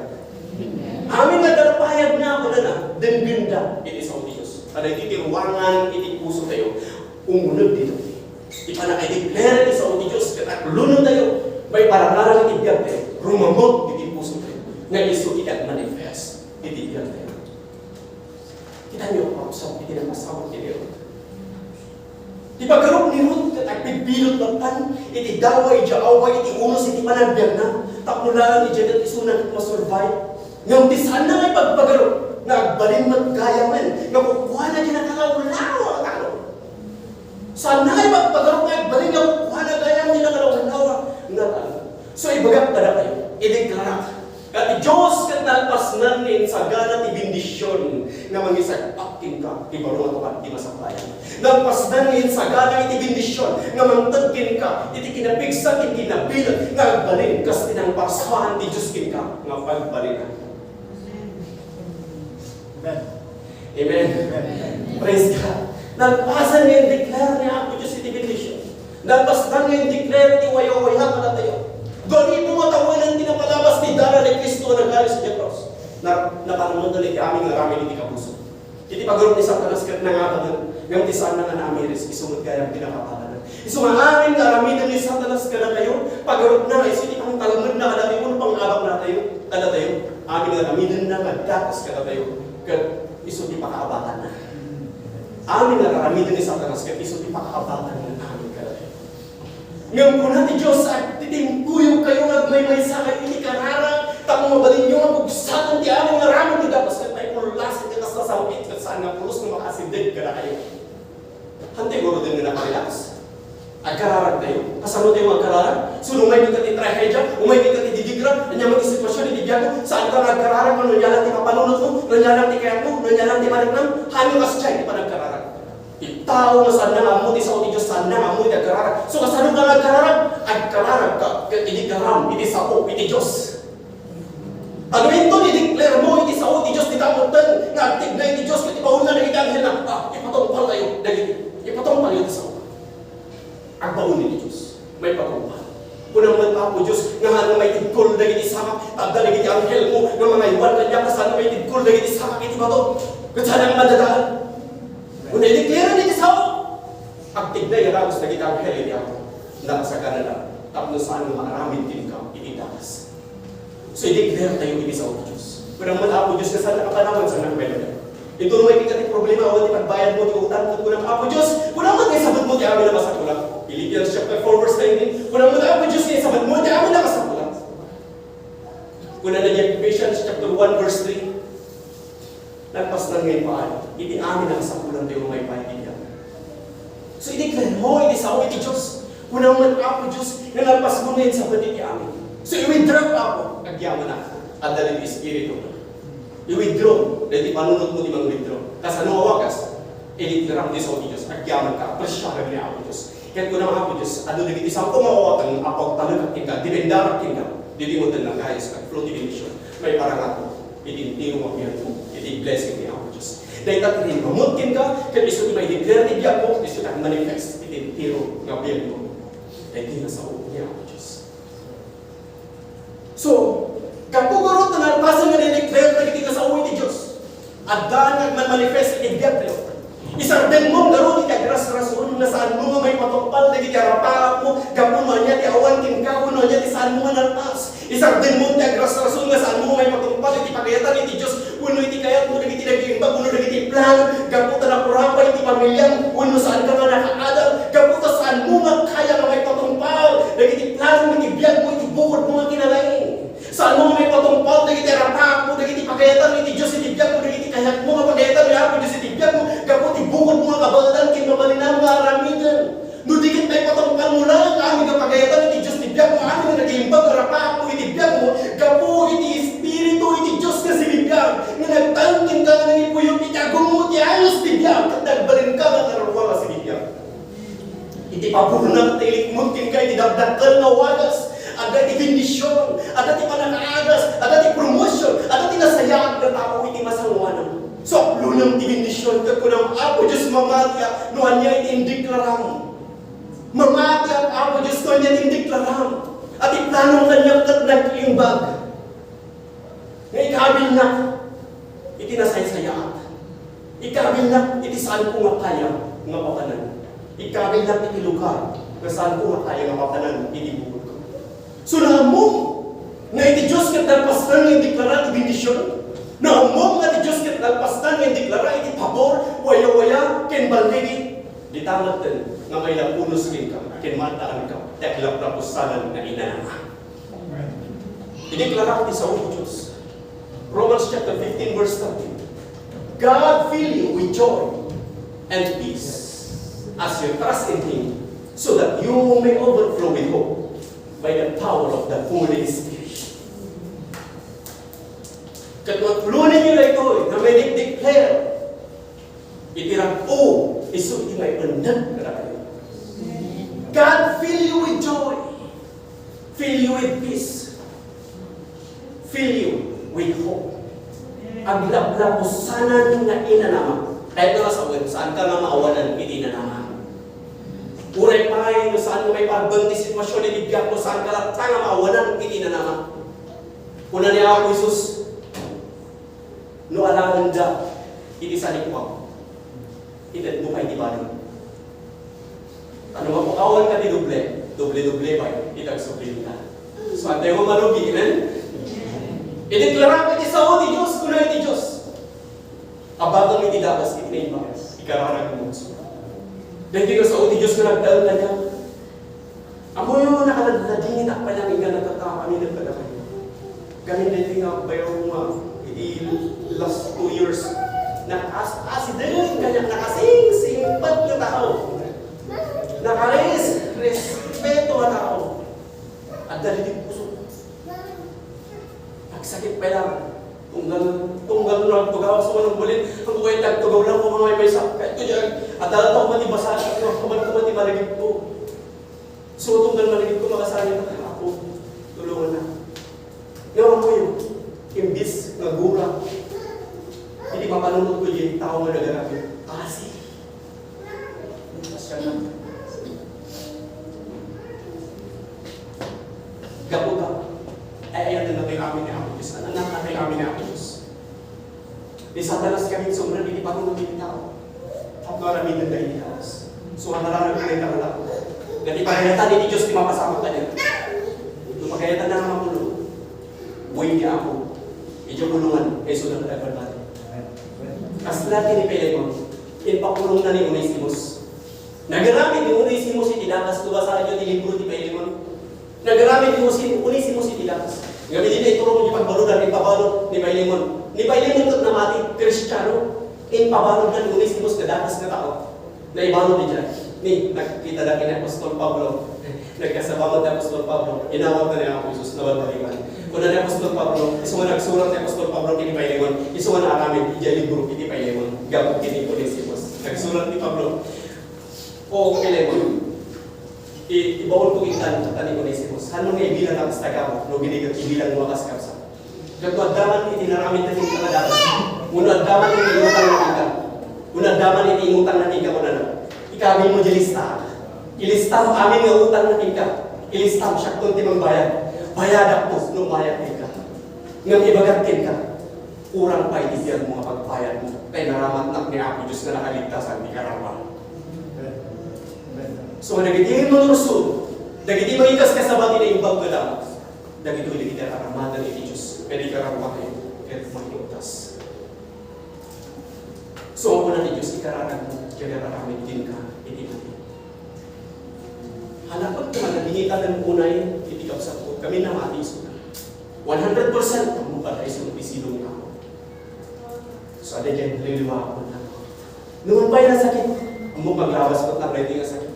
Amin nga adda lapayagna, kunana, denggenda iti sao ti Dios. Kada iti ti ruangan iti puso tayo, umuneg dito. Ipana-declare ti sao ti Dios ket aglunontayo, maiparangarang iti biagtayo, rumamut iti pusotayo, nga isu ti agmanifest iti biagtayo. Kitaenyo, pausab iti napasabot ti Dios. Ti pagarup ni Ruth ket agpidpidot latta iti daway idiay awa iti unos iti panagbiagna, tapno laeng idiay ket isuna ket masurvive. Ngem ti saanna nga ipagpagarup nga agbalin met gayamen nga kukuana ti nakalawlawa nga tao. Saanna nga ipagpagarup nga agbalin nga kukuana gayam ti nakalawlawa nga tao. So, ibagak kadakayo, ideklarak nga ti Dios ket nalpasnan nga insagana ti bendision nga mangisagpak kenka ti baro nga tungpal ti masakbayan. Nalpasnan nga insagana iti bendision nga mangted kenka iti kinapigsa ken kinabileg nga agbalin kas ti nangparsuaan ti Dios kenka nga pagbalinan. Amen. Amen. Amen. Praise God. Nalpasan nga in-declare ni Apo Dios iti bendision. Nalpasan nga in-declare iti wayawaya kadatayo. Dua ribu nga tawen ti napalabas ti dara ni Cristo a nagayus idiay krus. Na, napanunotan iti amin nga aramid iti kapuso. Iti pagarup ni Satanas ket nangabangen, ngem ti saanna nga naamiris, isu met gayam ti nakapalanan. Isu nga amin nga aramiden ni Satanas kadatayo, pagarupna nga isu ti pangtalmedna kadatayo, wenno pangabakna tayo, kadatayo. Amin nga aramidenna nga dakes kadatayo, ket isu ti pakaabakanna. Amin nga aramiden ni Satanas, ket isu ti pakaabakanna amin kadatayo. Ngem kuna ti Dios, agtitimpuyogkayo nga agmaymaysakayo iti kararag, tapno mabalinyo nga pugsaten ti amin nga aramid ti dakes ket maipullasat nga kas nasam-it ket saan nga pulos nga makaasideg kadakayo. Hantay garuden nga nakarelax. Agkararagtayo. Kasano tayo nga agkararag? So, no umay kenka ti trahedia, umay kenka ti didigra, ania man ti sitwasyon iti biagmo, saanka nga agkararag no ania lang ti mapanunotmo, no ania lang ti kayatmo, no ania lang ti mariknam, haanyo kasdiay ti panagkararag. Ti tao nga saanna nga ammo ti sao ti Dios, saanna nga ammo ti agkararag. So, kasano ka nga agkararag? Agkararagka ket idi ka aram iti sao iti Dios. Ano inton i-declare mo iti sao ti Dios ti damoten nga agtignay ti Dios ket ibaonna dagiti anghelna? Ah, ipatungpaltayo dagiti, ipatungpalyo ti sao. Agbaon ni Dios. Maipatungpal. Kunam met, Apo Dios, nga saan nga maitidkol dagiti sakak, ta adda dagiti anghel mo nga mangaywan kaniak, ta saan nga maitidkol dagiti sakak iti bato. Ket saan nga madadael. Kuna, i-declare iti sao. Agtignay a dagus dagiti anghel iti Apo. Nakasaganada tapno saan nga maaramid kenka iti dakes. So, i-declare tayo iti sao ti Dios. Kunam met, Apo Dios, nga saan nga kapanawan, saan nga kabaybayan. Inton umay kenka ti problema, awan ti pagbayad mo ti utang, ket kunam, Apo Dios, kunam met nga isabut mo ti amin a masapulak. Philippians chapter four verse nineteen, kunam met, Apo Dios, nga isabut mo ti amin a masapulak. Kunana diay Ephesians chapter one verse three, nagpasnan nga ipaay iti amin a kasapulan tayo nga maipaay iti biag. So, i-declare mo iti sao iti Dios. Kunam met, Apo Dios, nga nalpasmo nga insabet iti amin. So, i-withdraw, Apo, agyamanak. Adda dagiti espiritu. I-withdraw, dagiti panunot mo ti mang-withdraw. Kasano a wagas? I-declare mo ti sao ti Dios. Agyamanka, apresiarem ni Apo Dios. Ket kunam, Apo Dios, adu dagiti sao nga awaten, Apo, agtalekak kenka, dependarak kenka. Ditoy mo ten nagayos, flow ti bendision. Maiparangarang iti entero nga biagmo, iti blessing ni Apo Dios. Dayta ti rimamut kenka, ket isu ti mai-declare ti biagmo, isu ti manifest iti entero nga biagmo. Daytoy nga sao ni Apo Dios. So, gapu garud ta nalpasen nga i-declare dagiti nga sao iti Dios. Adda nga agmanmanifest iti biagtayo. Isardengmo ngarud iti agrasrason nga saanmo nga maipatungpal dagiti arapaapmo gapu no ania ti awan kenka wenno ania ti saanmo nga nalpas. Isardengmo ti agrasrason nga saanmo nga maipatungpal iti pagayatan iti Dios wenno iti kayatmo dagiti nagaimbag wenno dagiti mabalinam nga aramiden. No di ket maipatungpalmo laeng amin nga pagayatan iti Dios ti biag mo, amin nga nag-iimbag nga rapapo iti biag mo, gapu iti Espiritu iti Dios nga sinibibiag, nga nagtaeng kenka nga nangipuyot iti agummo ti ayos ti biag, ket nagbalinka nga kararua nga sinibibiag. Iti paburnak ti ilikmon kenka iti dakdakkel nga wagas, adda ti bendision, adda ti pannakaagas, adda ti promotion, adda ti nasayaat nga tao iti masangoanam. Saplonem ti bendision, ket kunam, Apo Dios, mamatiak no ania iti indiklaram. Mamatiak, Apo Dios, no ania ti indiklaram. A ti planam kaniak ket nag-imbag. Nga ikabilnak iti nasaysayaat. Ikabilnak iti saanko nga kaya nga mapapanan. Ikabilnak iti lugar nga saanko nga kaya nga mapapanan iti bukodko. So, naammom nga iti Dios ket nalpasan nga indeklara ti bendision. Naammom nga iti Dios ket nalpasan nga indeklara iti pabor, wayawaya, ken balligi. Dita metten nga mailapunos kenka ken maaddaanka ti aglaplapusanan nga inanama. Ideklara ti sao ti Dios. Romans chapter fifteen, verse thirteen. God fill you with joy and peace as you trust in Him, so that you may overflow with hope by the power of the Holy Spirit. Ket no ipulonenyo daytoy nga maidekdek iti rag-o, isu iti maipennek kadakayo. God fill you with joy. Fill you with peace. Fill you with hope. Aglaplapusanan nga inanama. Kayatna nga sawen, saanka nga maawanan iti inanama. Uray pay no saan nga maipaarbeng ti sitwasyon iti biagmo, saanka latta nga maawanan iti inanama. Kuna ni Apo Jesus, "No alaenda iti sanikuam, itedmo pay ti balud. Ta no mapakawanka ti doble, doble-doble pay ti agsublienka." So, adda nga malugi, amen? Ideklara iti sao ti Dios, kuna iti Dios, "Abakem iti dagus iti naimbag, ikararagmo." Daytoy nga sao ti Dios nga nagtaeng kaniak. Ammoyo, nakaladladingit pay laeng nga nagkakaamidek kadakayo. Gamin daytoy nga bayaw nga iti last two years, nakaas-asideng kaniak, nakasingsingpet nga tao. Nakares-, respeto nga tao. Adda ditoy puso. Nagsakit pay laeng. Tunggal, tunggal no agtugaw, so, anong bulin, ang kuway tagtugaw lang kung mga may sakit. Kaya ito dyan, adda lang ako mati basa, ano, kaman ko mati malagip ko. So, tunggal malagip ko, makasangit ako. Tulungan na. Nga, ano yun? Imbis nga gura, hindi mapanunod ko yung tao nga nagarabi. Kasi, Gapu ta, ay, ay, ano na tayo amin ni Apo Diyos? Ano na tayo amin ni Apo Diyos? Ni Satanas kami, sobrang iti panunod iti tao. At maramid na tayo ni Diyos. So, ang nararamid na yung tao. Dati pagayatan ni Diyos, di mapasamak ka niya. Nung pagayatan na naman mo, buhay niya ako. Medyo kulungan, kay sulat na nagpapatay. Kasla ti ni Pilemon, impapulong na ni Onesimus. Nagaramid ni Onesimus iti dakas, no basaenyo ti libro ti Pilemon. Nagaramid ni Onesi-, Onesimus iti dakas. Ngem idi naiturong ti pagbaludan, impabalud ni Pilemon. Ni Pilemon ket namati, Kristiano. Impabalud na ni Onesimus nga dakas nga tao. Naibalud idiay. Ni, nagkita da ken ni Apostol Pablo. Nagkasaba met ni Apostol Pablo. Inawat na ni Apo Jesus, nabalbaliwan. Kuna ni Apostol Pablo, isu nga nagsurat ni Apostol Pablo ken ni Pilemon, isu nga naaramid idiay libro ken ni Pilemon, gapu ken ni Onesimus. Nagsurat ni Pablo, "O Pilemon, i-, ibaonko kenka ni Onesimus. Saan mo nga ibilang a kas tagamo, no ginigat ibilang mo a kas kabsat?" Ket no adda man iti naramid na kenka nga dapat, wenno adda man iti inutang na kenka, wenno adda man iti inutang na kenka, kunana, "Ikabil mo di lista. Ilistam amin nga utang na kenka. Ilistam, siakton ti mangbayad. Bayadak no mayat kenka. Ngem ibagak kenka, kurang pay ti biag mo nga pagbayad mo, ta inaramatnak ni Apo Dios nga nakaligtasan ti kararua." So, dagiti manursuo, dagiti mangikaskasaba ti naimbag nga dapat, dagitoy dagiti ar-aramaten iti Dios, ken ikararua ket mangikuttas. So, kuna ti Dios, ikararagmo, diay ar-aramid kenka iti mati. Hanapot nga madagingitanen unay iti kabsatko, kami namati isu. One hundred percent, ammok a isu ti sidongko. So, adda diay naliliwaakon. Numan pay nasakit, Mo paglabas met lang daytoy nga sakit.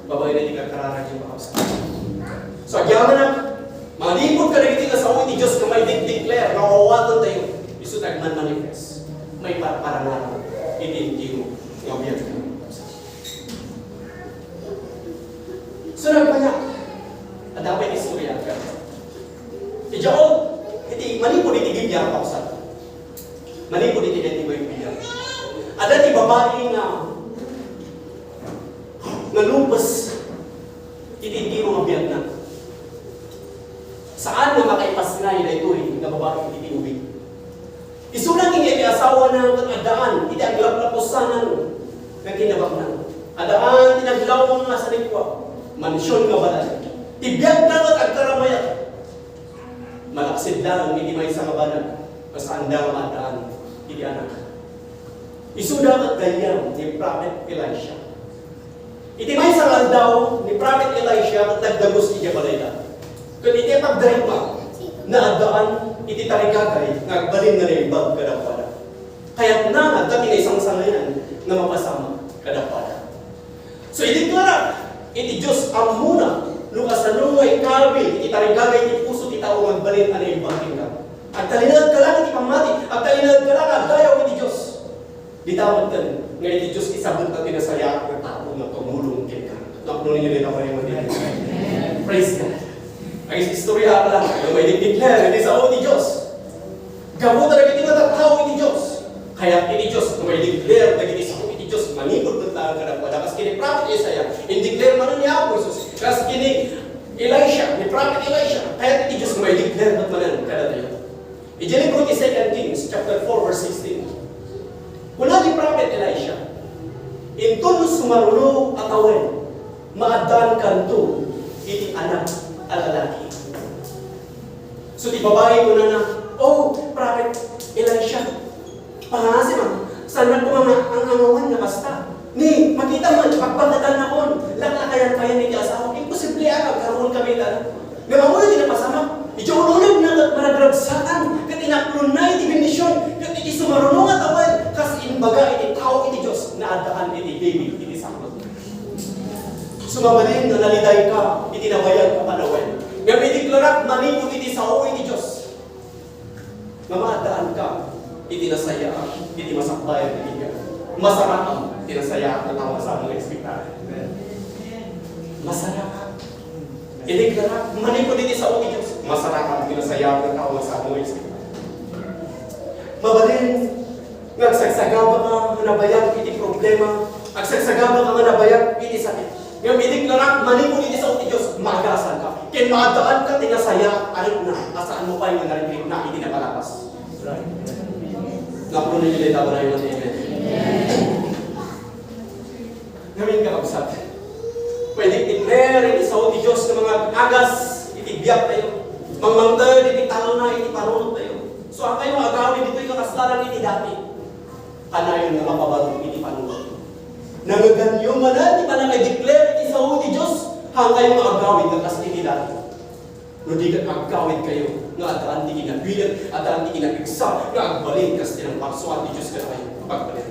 Babaen iti karkararag ti pakabsat. So, agyamanak, manipud kadagiti nga sao iti Dios nga maidekdeclare nga awawatentayo, isu ti agmanmanifest. Maiparparangarang iti entero nga biag. So, nagpanak, adda pay istorya. Idiay, iti, manipud iti Biblia, pakabsat. Manipud iti daytoy nga Biblia. Adda ti babai nga nalupes iti entero nga biagna. Saan nga makaipasngay daytoy nga babai iti ubing. Isuna ket iti asawana ket addaan iti aglaplapusanan nga kinabaknang. Addaan ti naglawang nga sanikua, mansion nga balay. Ti biagna ket agkaramayan. Malaksid laeng iti maysa nga banag, nga saanda nga maaddaan iti anak. Isuda ket gayyem ni Prophet Elisha. Iti maysa nga aldaw, ni Prophet Elisha ket nagdagus idiay balayda. Ket iti pagdarigna, naaddaan iti tarigagay nga agbalin nga naimbag kadakuada. Kayatna nga adda ti naisangsangayan nga mapasamak kadakuada. So, ideklara iti Dios, ammona no kasano nga ikabil iti tarigagay ti puso ti tao nga agbalin a naimbag kenka. Agtalinaedka lang iti pammati, agtalinaedka lang nga agdayaw iti Dios. Dita metten nga iti Dios isabet ti nasayaat nga tao nga tumulong kenka. Napno ninyo dita, pariman ninyo. Praise God. Ay, istorya lang. Ano may declare? Iti sao ti Dios. Gapu ta dagiti nga tattao iti Dios. Kayat iti Dios, no may declare dagiti sao iti Dios, manipud met laeng kadakuada. Kas ken ni Prophet Isaiah, in-declare manen ni Apo Jesus. Kas ken ni Elisha, ni Prophet Elisha, kayat iti Dios, no may declare met manen kadatayo. Iti libro ti Second Kings, chapter four, verse sixteen. Kuna ni Prophet Elisha, inton no sumaruno a tawen, maaddaankanto iti anak a lalaki. So, ti babai kunana, "Oh, Prophet Elisha, pangasem, ah, saan koma nga ang-angawan nga kasta. Ni, makita mo, pagpagatan nakon, laklakayan kayan iti asawa. Imposible a, agkaroon kami ita." Ngem ammoyo ti napasamak, idiay uneg na ket maragragsaan, ket inaklonna iti bendision, ket iti sumaruno nga tawen, kas imbaga iti tao iti Dios, naaddaan iti baby iti saklot. Sumabalin nga nalidayka iti nabayag a panawen. Ngem idiklarak manipud iti sao iti Dios nga maaddaanka iti nasayaat, iti masakbayan iti biag. Masarakan ti nasayaat nga tao nga saan nga ekspektar. Masarakan. Idiklarak manipud iti sao ti Dios. Masarakan ti nasayaat nga tao nga saan nga ekspektar. Mabalin nga agsagsagaba ka nga nabayag iti problema, agsagsagaba ka nga nabayag iti sakit. Ngem idiklarak manipud iti sao ti Dios, maagasan ka. Ken maaddaanka ti nasayaat a rikna, a saan mo pay nga narikna iti napalabas. Napno ninyo dayta, pariman ninyo. Amen. Ngamin, kakabsat, pwede i-declare iti sao ti Dios nga mga agas iti biag tayo. Mangmangted iti talna iti panunot tayo. So, ang kayo agawid ditoy nga kasla iti dati. Kanayon nga mapabaro iti panunot. Nangeganyo manen ti panangi-declare iti sao ti Dios, ang kayo nga agawid nga kas iti dati. No di ket agkawid kayo, nga addaan ti kinabileg, addaan ti kinapigsa, nga agbalin kas ti nangparsuan ti Dios kadakayo. Pagbalin.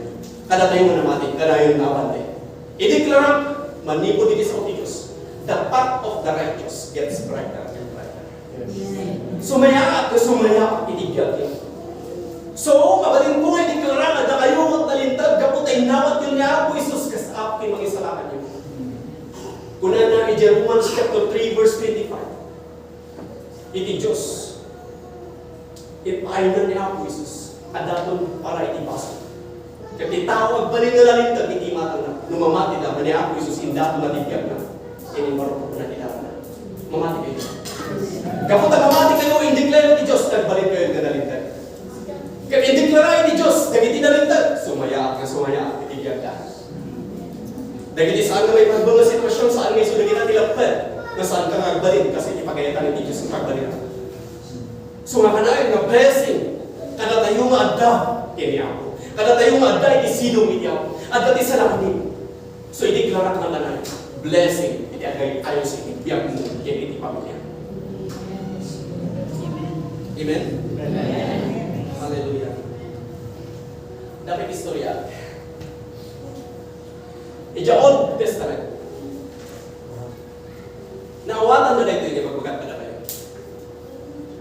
Kadatayo nga namati, kanayon nga abante. Ideklara, manipud iti sao ti Dios, "The path of the righteous gets brighter and brighter." Amen. Sumayaat nga sumayaat iti biag. So, mabalin ko nga ideklara nga dakayo met nalinteg gapu ta innawatyo ni Apo Jesus kas Apo ken Mangisalakanyo. Kunana iti Romans chapter three, verse twenty-five. Iti Dios, ipaaynan ni Apo Jesus a daton para iti basol. Ket ti tao agbalin nga nalinteg iti imatangna. No mamati da, ni Apo Jesus, indaton a ti biagna. Iti marupok na ti daton. Mamati kayo. Gapu ta mamati kayo, indeklara ti Dios, nagbalin kayo nga nalinteg. Ket indeklara iti Dios, dagiti nalinteg, sumayaat nga sumayaat iti biagda. Dagiti saan nga maipagbeng nga sitwasyon, saan nga isu dagita ti lapped, nga saan ka nga agbalin, kas iti pagayatan iti Dios nga pagbalin. So, nga kanayon nga blessing, kadatayo nga adda ken ni Apo. Kadatayo nga adda iti sidong iti Apo. Adda ti salangit. So, idiklarak nga kanayon, blessing iti agay-ayos iti biagmo ken iti pamilya. Amen? Amen. Hallelujah. Dapit istorya. Idiay Old Testament, naawatanda daytoy nga ibagbaga kadakayo.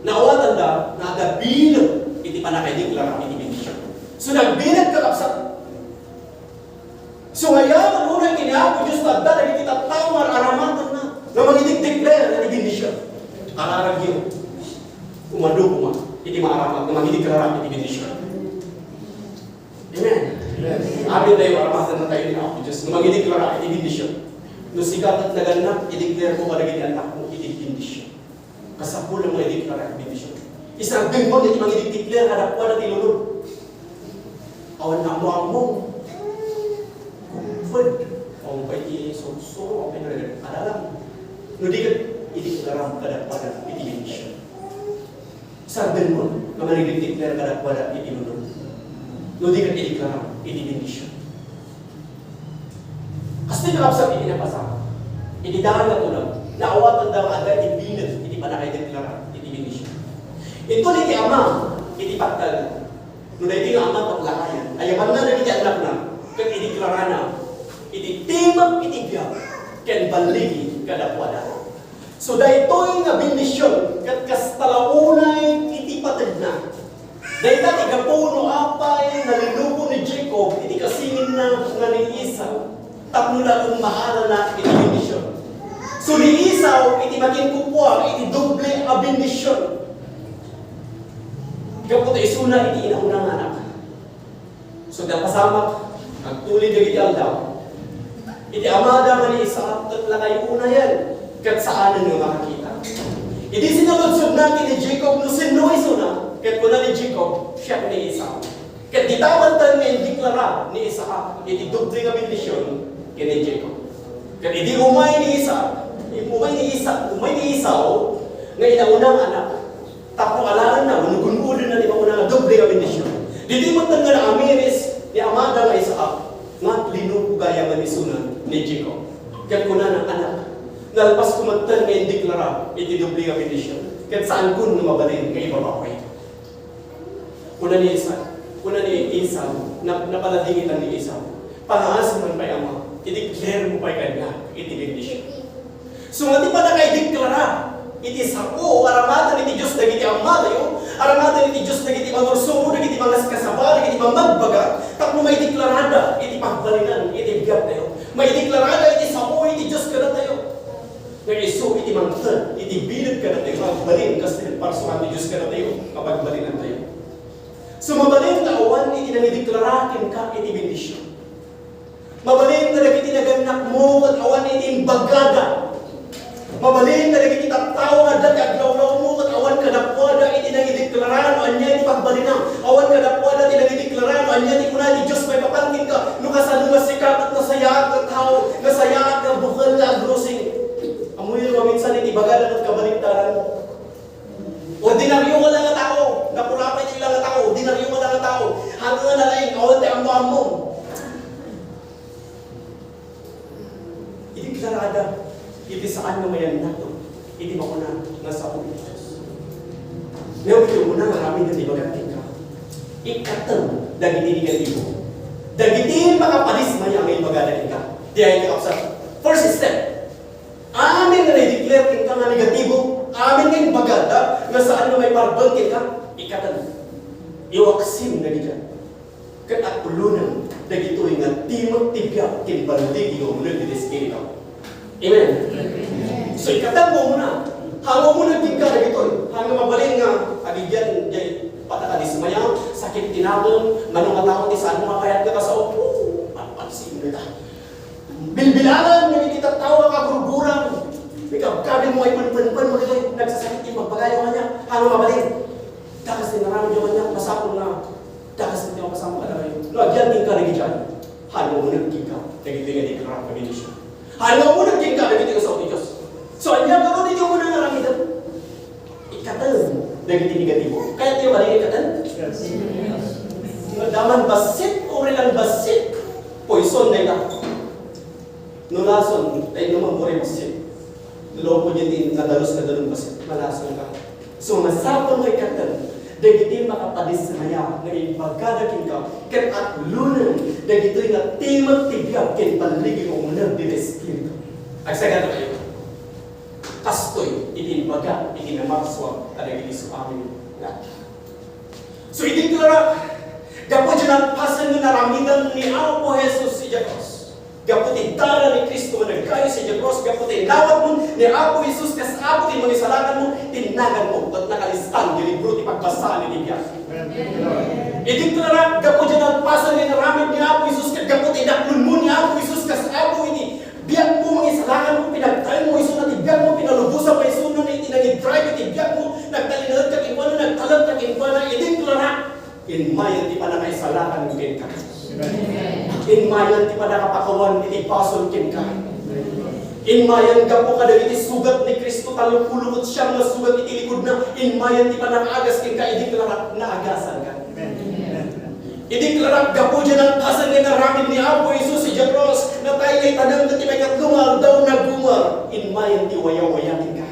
Naawatanda nga adda bileg iti pannakaideklara iti bendision. So, nagbileg, kakabsat. So, ngayaman, unay iti ni Apo Dios, adda dagiti tattao nga ar-aramatenna nga mangidekdeklara iti bendision. Kararagyo, umadu koma iti maaramat nga mangideklara iti bendision. Amen. Amen. Amin tayo, aramatenna tayo ni Apo Dios nga mangideklara iti bendision. No sika ket nagannak, ideklaramo kadagiti annakmo iti bendision. Kasapul a mangideklara iti bendision. Isardengmo iti mangideklara kadakuada ti lulod. Awan ammo-ammo. Kumfed. Awan pay ti sursuro, awan pay nagadalam. No di ket, ideklara kadakuada iti bendision. Sardengmo nga mangideklara kadakuada iti lulod. No di ket, ideklara iti bendision. Kastoy, kakabsat, iti napasamak. Iti daan nga tulag, naawatanda nga adda iti bileg iti pannakaideklara iti bendision. Inton iti ama iti pattal, no daytoy nga ama paglakayan, ayabanna dagiti annakna, ket ideklarana iti timek iti biag ken balligi kadakuada. So, daytoy nga bendision ket kasta la unay iti patedna. Dayta ti gapu no apay nga linubo ni Jacob iti kasinginna nga ni Esau tapno la emmaalana iti bendision. So, ni Esau iti makinkukua iti doble a bendision gapu ta isuna iti inauna nga anak. So, napasamak, agtulid dagiti aldaw. Iti amada nga ni Isaac, ket lakay unayen, ket saanen nga makakita. Idi sinaludsodna ken ni Jacob no sinno isuna, ket kuna ni Jacob, "Siak ni Esau." Ket dita manen nga indeklara ni Isaac iti doble nga bendision ken ni Jacob. Ket idi umay ni Isaac, umay ni Isaac, umay ni Esau nga inauna nga anak, tapno alaenna wenno gun-odenna ti mauna nga doble nga bendision. Ditoy metten nga naamiris ni amada nga Isaac, nga linubo gayam isuna ni Jacob. Ket kunana, "Anak, nalpasko metten nga indeklara iti doble nga bendision, ket saankon nga mabalin nga ibabawi." Kuna ni Esau, kuna ni Esau, na, napaladingitan ni Esau, "Pangaasi man pay, Ama, ideklarmo pay kaniak iti bendision." So, nga ti pannakaideklara iti sao, aramaten iti Dios dagiti amatayo, aramaten iti Dios dagiti mangursuro, dagiti mangaskasaba, dagiti mangagbaga, tapno maideklarada iti pagbalinan iti biagtayo. Maideklarada iti sao iti Dios kadatayo. Nga isu iti mangted iti bileg kadatayo nga agbalin, kas ti parsuan ti Dios kadatayo nga pagbalinantayo. So, mabalin nga awan iti nangideklara kenka iti bendision. Mabalin nga dagiti nagannakmo ket awan iti imbagada. Mabalin nga dagiti tattao nga adda ti aglawlawmo ket awan kadakuada iti nangideklara no ania iti pagbalina. Awan kadakuada ti nangideklara no ania ti kuna ti Dios maipapan kenka. No kasano nga sika ket nasayaat nga tao, nasayaat nga bukel nga agrusing. Ammoyo no maminsan iti bagada ket kabaliktaran. Ordinaryo nga lang nga tao, napurapay ti lang nga tao, ordinaryo nga lang nga tao. Hangngana laeng, awan ti ammo-ammo. Ideklarada iti saan nga mayannaton iti makuna nga sao ti Dios. Ngem iti umuna nga aramiden ti ibaga kenka, ikkatem dagiti negatibo. Dagiti makapadismaya nga ibagada kenka. Diay kakabsat. First step. Amin nga na-declare kenka nga negatibo, amin nga imbagada nga saan nga maiparban kenka, ikkatem. Iwaksim dagidiay. Ket agulonem dagitoy nga timek ti biag ken balligi nga umuneg iti Espiritu. Amen. So, ikkatem nga umuna. Haan nga umuneg kenka dagitoy. Haan nga mabalin nga agidian diay pannakadismaya, sakit ti nakem, mano nga tao ti saan nga mapayat nga kasao. Oh, pagpagsim dayta. Bilbilangan dagiti tattao nga kagurguram. Ikabkabilmo ay penpenpenmo dagitoy nagsasakit ti imbagbaga kaniak. Haan nga mabalin. Dakes ti inaramidyo kaniak, masapul nga dakes ti makasamak kadakayo. No agyan kenka dagidiay, haan nga umuneg kenka dagitoy nga deklarada nga bendision. Haan nga umuneg kenka dagitoy nga sao ti Dios. So, ania ngarud iti umuna nga aramidem? Ikkatem dagiti negatibo. Kayatyo mabalin ikkatem? Adda man bassit, uri lang bassit. Poison dayta. No lason, ta innomem uray bassit. Loko diay ti nadalus nga danum bassit, malasonka. So, masapul nga ikkatem Dagiti makapadismayam nga imbagada kenka, ket atlonen dagitoy nga timek ti biag ken balligi nga umuleng ti Espiritu. Agsaganayo. Kastoy iti imbaga iti namarsua kadagiti su-amin nga adda. So, ideklara, gapu diay nalpasen nga naramidan ni Apo Jesus idiay krus. Gapu ti dalan ni Cristo nga naggayo idiay krus, gapu ti inawatmo ni Apo Jesus kas Apo ti Mangisalakanmo, ti naganmo ket nakalista idiay libro ti pagbasaan iti biag. Ideklara, gapu diay nalpasen nga inaramid ni Apo Jesus, ket gapu ti inaklonmo ni Apo Jesus kas Apo iti biagmo, Mangisalakanmo, pinagtaengmo isuna ti biagmo, pinalubosanmo isuna iti nangidrive iti biagmo, nagtalinaedka kenkuana, nagtalekka kenkuana, ideklara, immayen ti pannakaisalakan kenka. Immayen ti pannakapakawan iti basol kenka. Immayen gapu kadagiti sugat ni Cristo, tallopulo ket siam nga sugat iti likudna, immayen ti pannakaagas kenka, ideklara, naagasanka. Ideklara, gapu diay nalpasen nga inaramid ni Apo Jesus idiay krus, natay nga itanem ket ti maikatlo nga aldaw nagungar, immayen ti wayawaya kenka.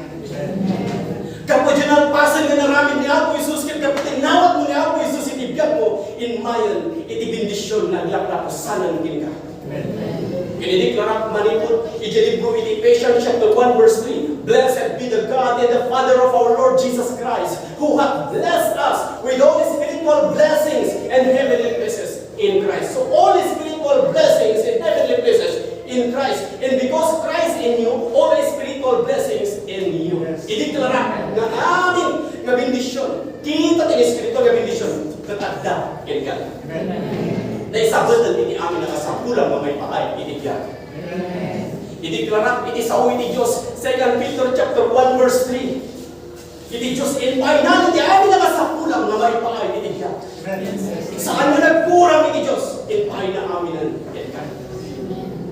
Gapu diay nalpasen nga inaramid ni Apo Jesus ket gapu ti inawatmo ni Apo Jesus iti biagmo, immayen iti bendision nga agragrapusanan kenka. Ket ideklara manipud idiay libro iti Ephesians chapter one verse three, "Blessed be the God and the Father of our Lord Jesus Christ, who hath blessed us with all spiritual blessings and heavenly places in Christ." So, all spiritual blessings and heavenly places in Christ. And because Christ in you, all spiritual blessings in you. Ideklara nga amin nga bendision, kita ti espiritual nga bendision, ket adda kenka. Naisabeten iti amin a kasapulan nga maipaay iti biag. Ideklara iti sao iti Dios, Second Peter chapter one verse three. Iti Dios, impaayna iti amin a kasapulan nga maipaay iti biag. Saan nga nagkurang iti Dios, impaayna aminen kenka.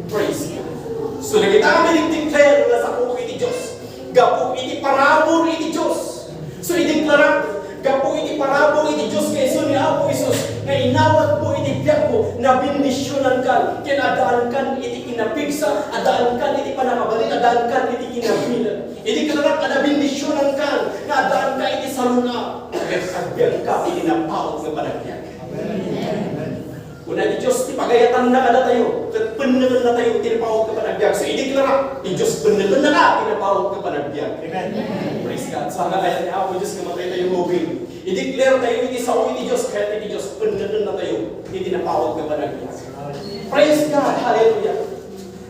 Praise God. So, dagita nga nagdeclare nga sao iti Dios, gapu iti parabur iti Dios. So, ideklara, gapu iti parabur iti Dios nga isu ni Apo Jesus, nga inawatmo iti biagmo, nabendisionankan, ken addaankan iti kinapigsa, addaankan iti pannakabalin, addaankan iti kinabileg. Ideklara nga nabendisionankan, nga addaanka iti salun-at. Ket agbiagka iti napaut nga panagbiag. Kuna ti Dios ti pagayatanna kadatayo, ket pennekennatayo iti napaut nga panagbiag. So, ideklara ti Dios, pennekennaka iti napaut nga panagbiag. Praise God. Saan nga kayat ni Apo Dios nga mataytayo nga ubing? Ideklara tayo iti sao iti Dios, kayat iti Dios, pennekennatayo iti napaut nga panagbiag. Praise God. Hallelujah.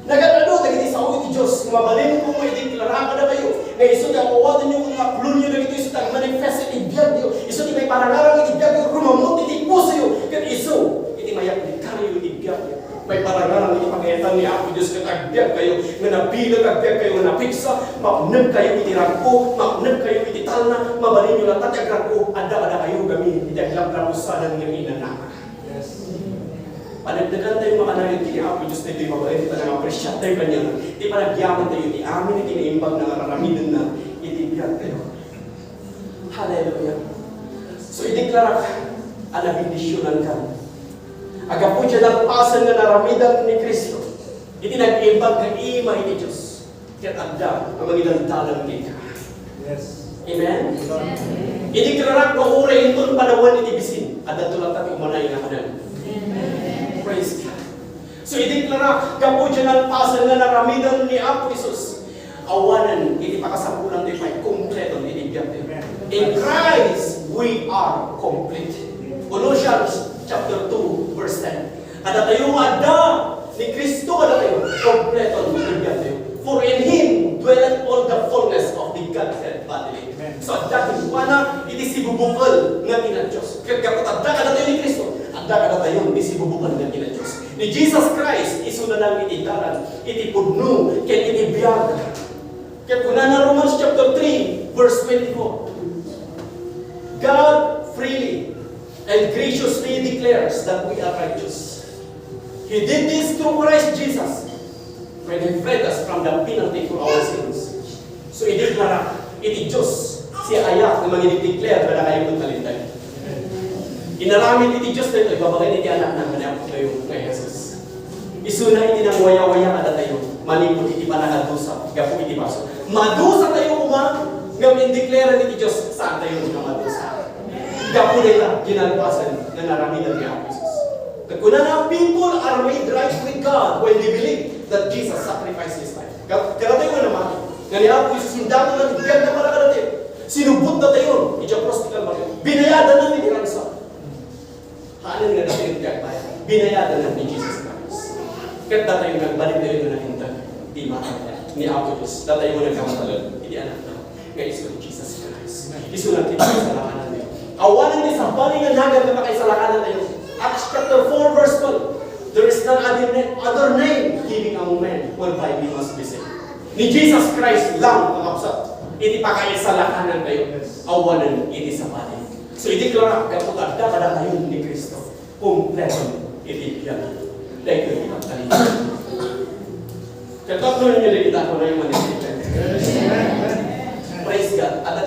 Nagad-adu dagiti sao iti Dios nga mabalin ko nga ideklara kadakayo nga isu ti awawatenyo ken aklonyo dagitoy isu ti agmanifest iti biagyo, isu ti maiparangarang iti biagyo, rumamut iti pusoyo, ket isu iti mayaplikkayo iti biagyo. Maiparangarang iti pagayatan ni Apo Dios ket agbiagkayo nga nabileg, agbiagkayo nga napigsa, maunegkayo iti rag-o, maunegkayo iti talna, mabalinyo latta ti agrag-o, adda kadakayo gamin iti aglaplapusanan nga inanaka. Paneknekantayo nga makannayon ken ni Apo Dios daytoy babaen ti panangapresiartayo kaniana, ti panagyamantayo iti amin iti naimbag nga araramidenna iti biagtayo. Hallelujah. So, ideklarak a nabendisionanka. Agapu diay nalpasen nga naramidan ni Cristo iti nag-imbag nga ima iti Dios. Ket adda a mangidandalan kenka. Yes. Amen? Amen. Idiklarak nga uray inton panawen iti bisin, adda latta ti umanay nga kanen. Amen. Praise God. So, idiklarak, gapu diay nalpasen nga naramidan ni Apo Jesus, awanen iti pakasapulan ti pay, kompleto iti biag. Amen. In Christ, we are complete. Colossians chapter two, verse ten. Kadatayo nga adda ni Cristo kadatayo, kompleto ti biagtayo. For in Him dwelleth all the fullness of the Godhead bodily. Amen. So, adda kenkuana iti sibubukel nga tina-Dios. Ket gapu ta adda kadatayo ni Cristo, adda kadatayo iti sibubukel nga tina-Dios. Ni Jesus Christ, isuna lang iti dalan, iti pudno, ken iti biag. Ket kunana Romans chapter three, verse twenty-four, "God freely and graciously declares that we are righteous. He did this through Christ Jesus when He freed us from the penalty for our sins." So, ideklara iti Dios, siya aya nga mangideclare kadakayo ket kalindayo. Inaramid iti Dios daytoy babaen iti Anakna nga ni Apotayo nga Jesus. Isuna iti nangwayawaya kadatayo manipud iti pannakadusa gapu iti basol. Madusatayo koma, ngem indeclare iti Dios, saantayo nga madusa. Gapu dayta, kinalpasan nga naramidan ni Apo Jesus. Ket kunana, "People are made right with God when they believe that Jesus sacrificed his life." Ka-, kadatayo nga namati, nga ni Apo Jesus, indaton nga biag na para kadatayo. Sinubbot datayo, idiay krus ti Kalbaryo. Binayadan na ni ransom. Haanna nga datayo ti agbayad. Binayadan na ni Jesus Christ. Ket datayo nga agbalin tayo nga nalintag. Di matay ni Apo Dios. Datayo nga nagkamatalag. Iti Anak na. Nga isu ni Jesus Christ. Isu na ti salakanan tayo. Awanen ti sabali nga nagan nga makaisalakanan tayo. Acts chapter four verse twelve. "There is none other na-, other name given among men whereby we must be saved." Ni Jesus Christ lang, mga kapsat. Iti pakaisalakanan tayo. Awanen iti sabali. So, iti klara, gapu ta adda kadatayo ni Cristo. Kompleto iti biag. Daytoy ti pagtalinaed. Ket tapno ninyo dagita, kunayo man iti. Praise God. At